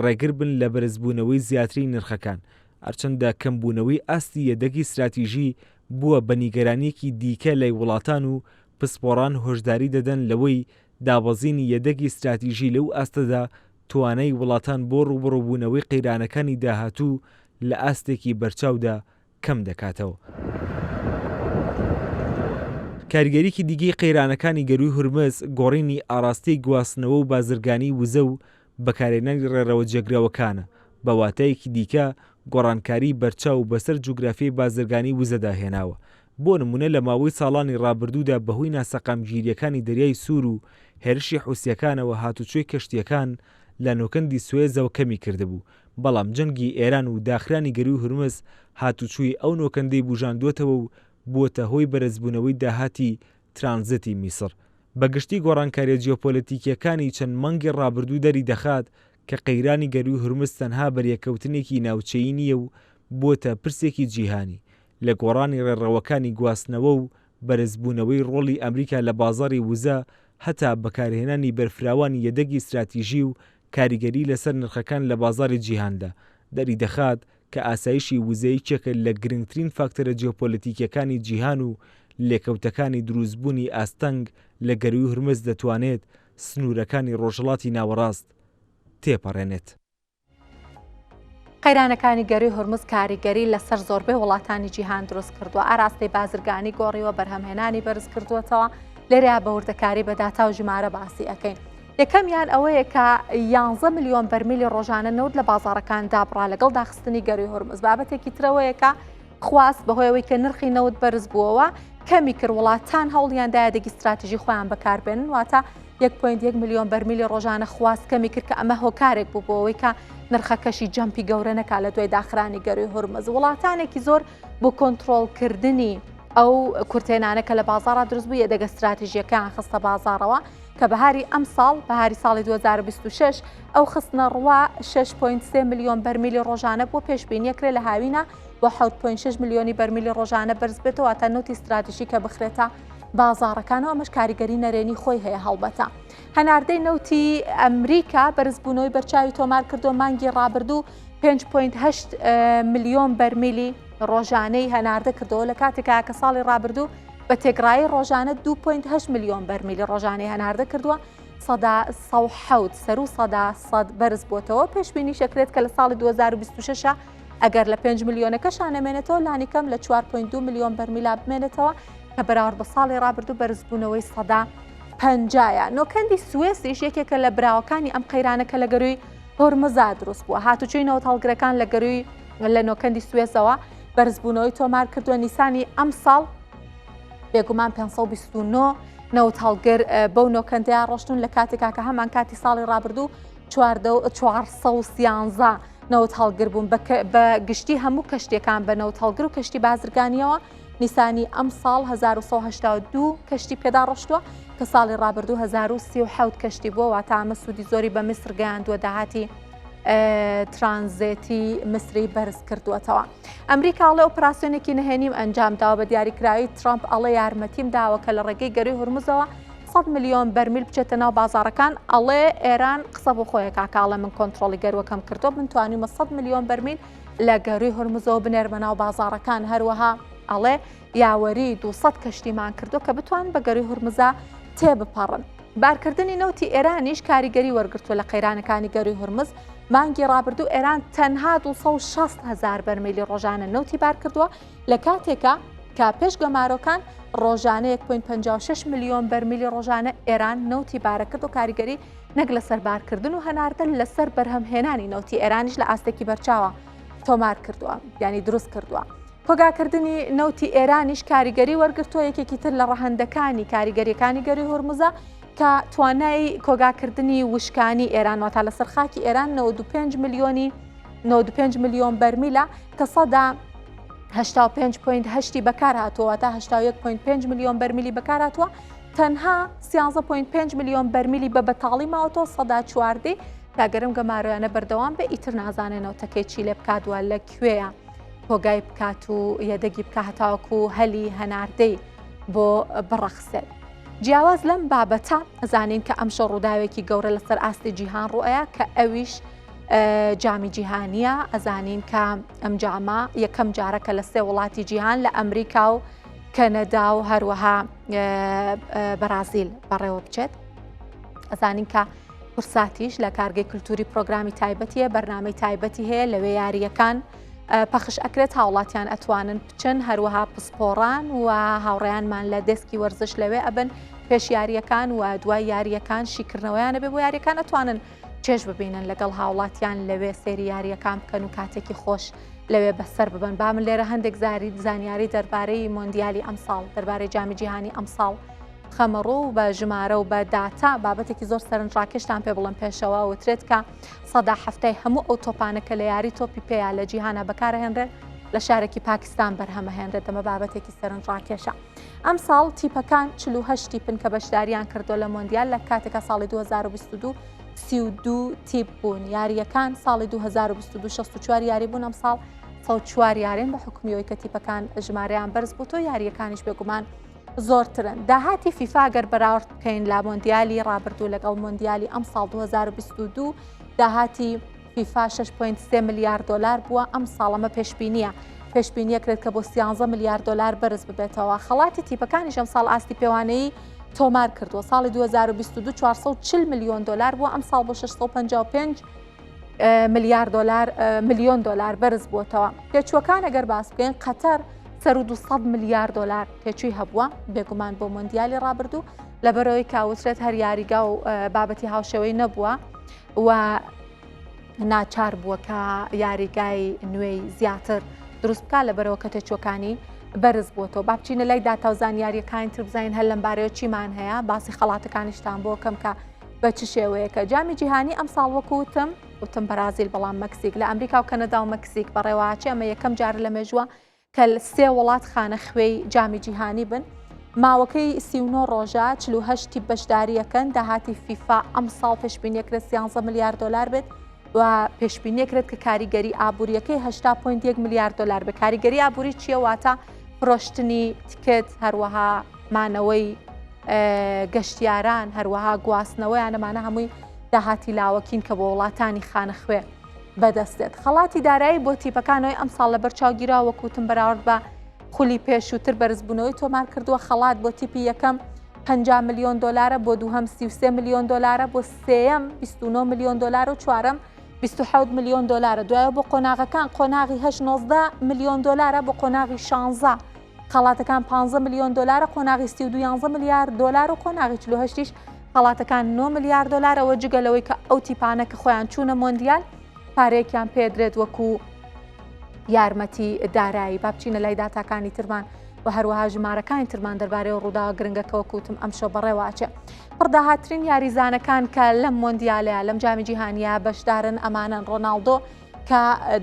ڕێگر بن لە بەرزبوونەوەی زیاتری نرخەکان، هەرچەندە کەمبوونەوەی ئاستی یەدەگی ستراتیژی بووە بە نیگەرانییەکی دیکە لای وڵاتان و پسپۆڕان هۆشداری دەدەن لەوەی دابەزینی یەدەگی ستراتیژی لەو ئاستەدا توانای وڵاتان بۆ ڕووبەڕووبوونەوەی قەیرانەکانی داهاتوو لە ئاستێکی بەرچاودا کەم دەکاتەوە. کاریگەریی دیکەی قەیرانەکانی گەرووی هورمز گۆڕینی ئاراستەی گواستنەوە و بازرگانیی وزە و بەکارهێنانی ڕێڕەوە جێگرەوەکانە، بە واتایەکی دیکە گۆڕانکاریی بەرچاو بەسەر جوگرافیای بازرگانیی وزەدا هێناوە. بۆ نموونە لە ماوەی ساڵانی ڕابردوودا بەهۆی ناسەقامگیرییەکانی دەریای سوور و هێرشی حوسییەکانەوە هاتوچۆی کەشتییەکان لە نۆکەندی سوێزەوە کەمی کردبوو، بەڵام جەنگی ئێران و داخرانی گەرووی هورمز هاتوچووی ئەو نۆکەندەی بوژاندووەتەوە و بووەتە هۆی بەرزبوونەوەی داهاتی ترانزێتی میسڕ. بە گشتی گۆڕانکارییە جیۆپۆلەتیکییەکانی چەند مانگی ڕابردوو دەریدەخات کە قەیرانی گەرووی هورمز تەنها بەریەککەوتنێکی ناوچەیی نییە و بووەتە پرسێکی جیهانی لە گۆڕانی ڕێڕەوەکانی گواستنەوە و بەرزبوونەوەی ڕۆڵی ئەمریکا لە بازاڕی وزە هەتا بەکارهێنانی بەرفراوانی یەدەگی ستراتیژی و کاریگەری لەسەر نرخەکان لە بازاڕی جیهاندا دەریدەخات کە ئاسایشی وزە یەکێکە لە گرنگترین فاکتەرە جیۆپۆلەتیکیەکانی جیهان و لێکەوتەکانی دروستبوونی ئاستەنگ لە گەرووی هورمز دەتوانێت سنوورەکانی ڕۆژهەڵاتی ناوەڕاست تێپەڕێنێت. قەیرانەکانی گەرووی هورمز کاریگەری لەسەر زۆربەی وڵاتانی جیهان دروست کردووە، ئاراستەی بازرگانی گۆڕیوە، بەرهەمهێنانی بەرز کردووەتەوە، لێرەیا بە وردەکاری بە داتا و ژمارە باسی ئەکەین. یەکەمیان ئەوەیە کە یانزە ملیۆن بەرمیلی ڕۆژانە نەوت لە بازاڕەکان دابڕا لەگەڵ داخستنی گەرووی هورمز. بابەتێکی ترەوەیە کە خواست بەهۆی ئەوەی کە نرخی نەوت بەرز بووەوە کەمی کرد وڵاتان هەوڵیان دا یەدەگی ستراتیژی خۆیان بەکاربێنن واتە 1.1 ملیۆن بەرمیلی ڕۆژانە خواست کەمی کرد کە ئەمە هۆکارێک بوو بۆ ئەوەی کە نرخەکەشی jump ی گەورە نەکا لە دوای داخرانی گەرووی هورمز وڵاتانێکی زۆر بۆ کۆنترۆڵکردنی ئەو کورتێنانە کە لە بازاڕا دروست بوو یەدەگە ستراتیژیەکەیان خستە بازاڕەوە کە بەهاری ئەمساڵ بەهاری ساڵی 2026 ئەو خستنە ڕووە 6.3 ملیۆن بەرمیلی ڕۆژانە بووە پێشبینیەکرێ لە هاوینە بۆ 7.6 ملیۆنی بەرمیلی ڕۆژانە بەرز بێتەوە واتە نەوتی ستراتیژی کە بخرێتە بازاڕەکانەوە ئەمەش کاریگەری نەرێنی خۆی هەیە هەڵبەتە هەناردەی نەوتی ئەمریکا بەرزبوونەوەی بەرچاوی تۆمار کردو مانگی ڕابردوو 5.8 ملیۆن بەرمیلی ڕۆژانەی هەناردە کردەوە لە کاتێکا کە ساڵی ڕابردوو بە تێکڕایی ڕۆژانە 2.8 ملیۆن بەرمیلی ڕۆژانەی هەناردە کردووە سەدا 1970 سەر و سەدا 100 بەرز بۆتەوە پێشبینی شەکرێت کە لە ساڵی 2026 ئەگەر لە 5 ملیۆنەکەشا نەمێنێتەوە لانیکەم لە 4.2 ملیۆن بەرمیلا بمێنێتەوە کە بەراورد بە ساڵی ڕابردوو بەرزبوونەوەی سەدا پەنجایە. نۆکەندی سوێسیش یەکێکە لە براوەکانی ئەم قەیرانە کە لە گەرووی هۆرمزا دروست بووە. هاتوچۆی نەوتهەڵگرەکان لە گەرووی لە نۆکەندی سوێسەوە بەرزبوونەوەی تۆمار کردووە نیسانی ئەمساڵ بێگومان 529 نەوتهەڵگر بەو نۆکەندەیە ڕۆشتون لە کاتێکا کە هەمان کاتی ساڵی ڕابردوو 413 نەوتهەڵگر بوون بە گشتی هەموو کەشتیەکان بە نەوتهەڵگر و کەشتی بازرگانیەوە نیسانی ئەمساڵ 1182 کەشتی پێدا ڕۆشتووە کە ساڵی ڕابردوو 1037 کەشتی بووە واتە ئەمە سوودی زۆری بە میسر گەیاندووە داهاتی ترانزێتی میسری بەرز کردووەتەوە. ئەمریکا ئەڵێ ئۆپراسیۆنێکی نهێنیم ئەنجام داوە بە دیاریکراوی ترامپ ئەڵێ یارمەتیم داوە کە لە ڕێگەی گەروی هورمزەوە 100 ملیۆن بەرمیل بچێتە ناو بازاڕەکان ئەڵێ ئێران قسە بۆ خۆیە کاکە ئەڵێ من کۆنترۆڵی گەروەکەم کردووە من توانیومە 100 ملیۆن بەرمیل لە گەروی هورمزەوە بنێرمە ناو بازاڕەکان هەروەها ئەڵێ یاوەری 200 کەشتیمان کردووە کە بتوان بە گەروی هورمزا تێبپەڕن. بارکردنی نەوتی ئێرانیش کاریگەری وەرگرتووە لە قەیرانەکانی گەروی هورمز مانگی ڕابردوو ئێران تەنها 260 هزار بەرمیلی ڕۆژانە نەوتی بارکردووە لە کاتێکا کە پێش گەمارۆکان ڕۆژانە 1.56 ملیۆن بەرمیلی ڕۆژانە ئێران نەوتی بارەکرد و کاریگەری نەک لەسەر بارکردن و هەناردە لەسەر بەرهەمهێنانی نەوتی ئێرانیش لە ئاستێکی بەرچاوە تۆمار کردووە یانی دروست کردووە. کۆگاکردنی نەوتی ئێرانیش کاریگەری وەرگرتووە یەکێکی تر لە ڕەهەندەکانی کاریگەریەکانی گەروی هورمزە کە توانای کۆگاکردنی وشکانی ئێران واتا لەسەر خاکی ئێران 95 ملیۆنی 95 ملیۆن بەرمیلە کە سەدا 85.8 بەکار هاتووە واتا 81.5 ملیۆن بەرمیلی بەکار هاتووە تەنها 13.5 ملیۆن بەرمیلی بە بەتاڵی ماوەتەوە سەدا چواردەی تا گەرم گەمارۆیانە بەردەوام بێ ئیتر نازانێ نەوتەکەی چی لێ بکات وە لە کوێیە کۆگای بکات و یەدەگی بکە هەتاوەکو هەلی هەناردەی بۆ بڕەخسێت. جیاواز لەم بابەتە زانین کە ئەمشەو ڕووداوێکی گەورە لەسەر ئاستی جیهان ڕوئەیە کە ئەویش جامی جیهانیە ئەزانین کە ئەم جامە یەکەم جارە کە لە سێ وڵاتی جیهان لە ئەمریکا و کەنەدا و هەروەها بەرازیل بەڕێوە بچێت ئەزانین کە کورساتیش لە کارگەی کللتوری پرۆگرامی تایبەتیە بەرنامەی تایبەتی هەیە لەوێ یاریەکان پەخش ئەکرێت هاوڵاتیان ئەتوانن بچن هەروەها پسپۆڕان و هاوڕێیانمان لە دەسکی وەرزش لەوێ ئەبن پێش یاریەکان و دوای یاریەکان شیکردنەوەیانە بێ بۆ یاریەکان ئەتوانن چێژ ببینن لەگەڵ هاوڵاتیان لەوێ سەیری یاریەکان بکەن و کاتێکی خۆش لەوێ بەسەر ببن با من لێرە هەندێک زاری زانیاری دەربارەی مۆندیالی ئەمساڵ دەربارەی جامی جیهانی ئەمساڵ خەمەڕوو و بە ژمارە و بە داتا بابەتێکی زۆر سەرنجڕاکێشتان پێ بڵێم پێشەوە وترێت کە سەدا حەفتای هەموو ئەو تۆپانە کە لە یاری تۆپی پێیا لە جیهانە بەکارهێنرێت لە شارێکی پاکستان بەرهەمەهێنرێت دەمە بابەتێکی سەرنجڕاکێشە. ئەمساڵ تیپەکان 48 تیپن کە بەشداریان کردووە لە مۆندیال لە کاتێکا ساڵی 2022 32 تیپ بوون یارییەکان ساڵی 2022 64 یاری بوون ئەمساڵ 104 یارین بە حکومیەوەی کە تیپەکان ژمارەیان بەرز بوو تۆ یارییەکانیش بێگومان زۆرترن. داهاتی فیفا گەر بەراورد بکەین لە مۆندیالی ڕابردوو لەگەڵ مۆندیالی ئەمساڵ 2022 داهاتی فیفا 6.3 ملیار دۆلار بووە ئەم ساڵەمە پێشبینیە پێشبینیەکرێت کە بۆ 13 ملیار دۆلار بەرز ببێتەوە خەڵاتی تیپەکانیش ئەم ساڵ ئاستی پێوانەیی تۆمار کردووە ساڵی 2022 440 میلیۆن دۆلار بووە ئەم ساڵ بۆ 655 ملیار دۆلار ملیۆن دۆلار بەرز بووەتەوە. تێچووەکان ئەگەر باس بکەین قەتەر سەر و 200 ملیار دۆلار تێچووی هەبووە بێگومان بۆ مۆندیالی ڕابردوو لەبەرەوەی کاوترێت هەر یاریگا و بابەتی هاوشێوەی نەبووە و ناچار بووە کە یاریگای نوێی زیاتر دروست بکە لەبەرەوە کە تێچوەکانی بەرز بووەتەوە با بچینە لای داتا و زانیاریەکانی تر بزانین هەر لەم بارەیەوە چیمان هەیە باسی خەڵاتەکانیشتان بۆ کەم کە بە چ شێوەیەکە جامی جیهانی ئەمساڵ وەکو وتم وتم بەرازیل بەڵام مەکسیک لە ئەمریکا و کەنەدا و مەکسیک بەڕێوەچێ ئەمە یەکەم جار لە مێژووە کە سێ وڵات خانە خوێی جامی جیهانی بن ماوەکەی 39 ڕۆژە 48 تیپ بەشداریەکەن داهاتی فیفا ئەمساڵ پێشبینیەکرێت 13 ملیار دلار بێت و پێشبینیەکرێت کە کاریگەری ئابوووریەکەی 80.1 ملیار دلار بە کاریگەری ئابووری چییە واتە فرۆشتنی تکت هەروەها مانەوەی گەشتیاران، هەروەها گواستنەوەیان، ئەمانە هەمووی داهاتی لاوەکین کە بۆ وڵاتانی خانەخوێ بەدەست دێت. خەڵاتی دارایی بۆ تیپەکانەوەی ئەمساڵ لەبەر چاوگیرا وەک وتم بەراورد بە خولی پێشووتر بەرزبوونەوەی تۆمار کردووە خەڵات بۆ تیپی یەکەم 50 ملیۆن دۆلارە بۆ دووهەم 33 ملیۆن دۆلارە بۆ سێیەم 29 ملیۆن دۆلار و چوارەم 27 ملیۆن دۆلارە دوایە بۆ قۆناغەکان قۆناغی 8 19 ملیۆن دۆلارە بۆ قۆناغی 16 خەڵاتەکان پانزە ملیۆن دۆلارە، قۆناغی 32 یانزە ملیار دۆلار و قۆناغی 48 یش خەڵاتەکان 9 ملیار دۆلارە وە جگە لەوەی کە ئەو تیپانە کە خۆیان چوونە مۆندیال پارەیەکیان پێدرێت وەکو یارمەتی دارایی با بچینە لای داتاکانی ترمان و هەروەها ژمارەکانی ترمان دەربارەی و ڕووداوە گرنگەکە وەکوتم ئەمشەو بەڕێوە ئەچێ پڕداهاترین یاریزانەکان کە لەم مۆندیالەیە لەم جامی جیهانیە بەشدارن ئەمانەن ڕۆناڵدۆ کە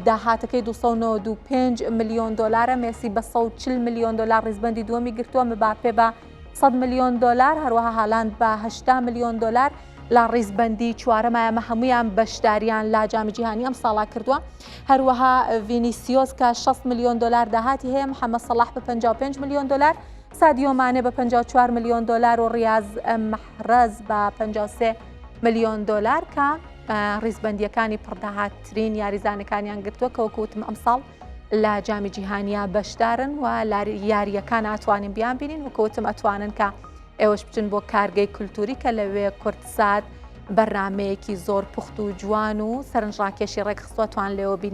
داهاتەکەی 295 ملیۆن دۆلارە، مێسی بە 140 ملیۆن دۆلار ڕیزبەندی دووەمی گرتووە، مباپێ بە 100 ملیۆن دۆلار، هەروەها هالاند بە 80 ملیۆن دۆلار لە ڕیزبەندی چوارەمە، ئەمە هەموویان بەشداریان لە جامی جیهانی ئەمساڵا کردووە. هەروەها ڤینیسیۆس کە 60 ملیۆن دۆلار داهاتی هەیە، محەمەد سەڵاح بە 55 ملیۆن دۆلار، سادیۆ مانێ بە 54 ملیۆن دۆلار و ڕیاز مەحرەز بە 53 ملیۆن دۆلار کە ڕیزبەندییەکانی پڕداهاتترین یاریزانەکانیان گرتووە کە وەکو وتم ئەمساڵ لە جامی جیهانیا بەشدارن و یارییەکان ئاتوانین بیان بینین وەکو وتم ئەتوانن کە ئێوەش بچن بۆ کارگەی کولتوری کە لەوێ کوردسات بەرنمەیەکی زۆر پوخت و جوان و سەرنجڕاکێشی ڕێکخستووە توان لێوە بین.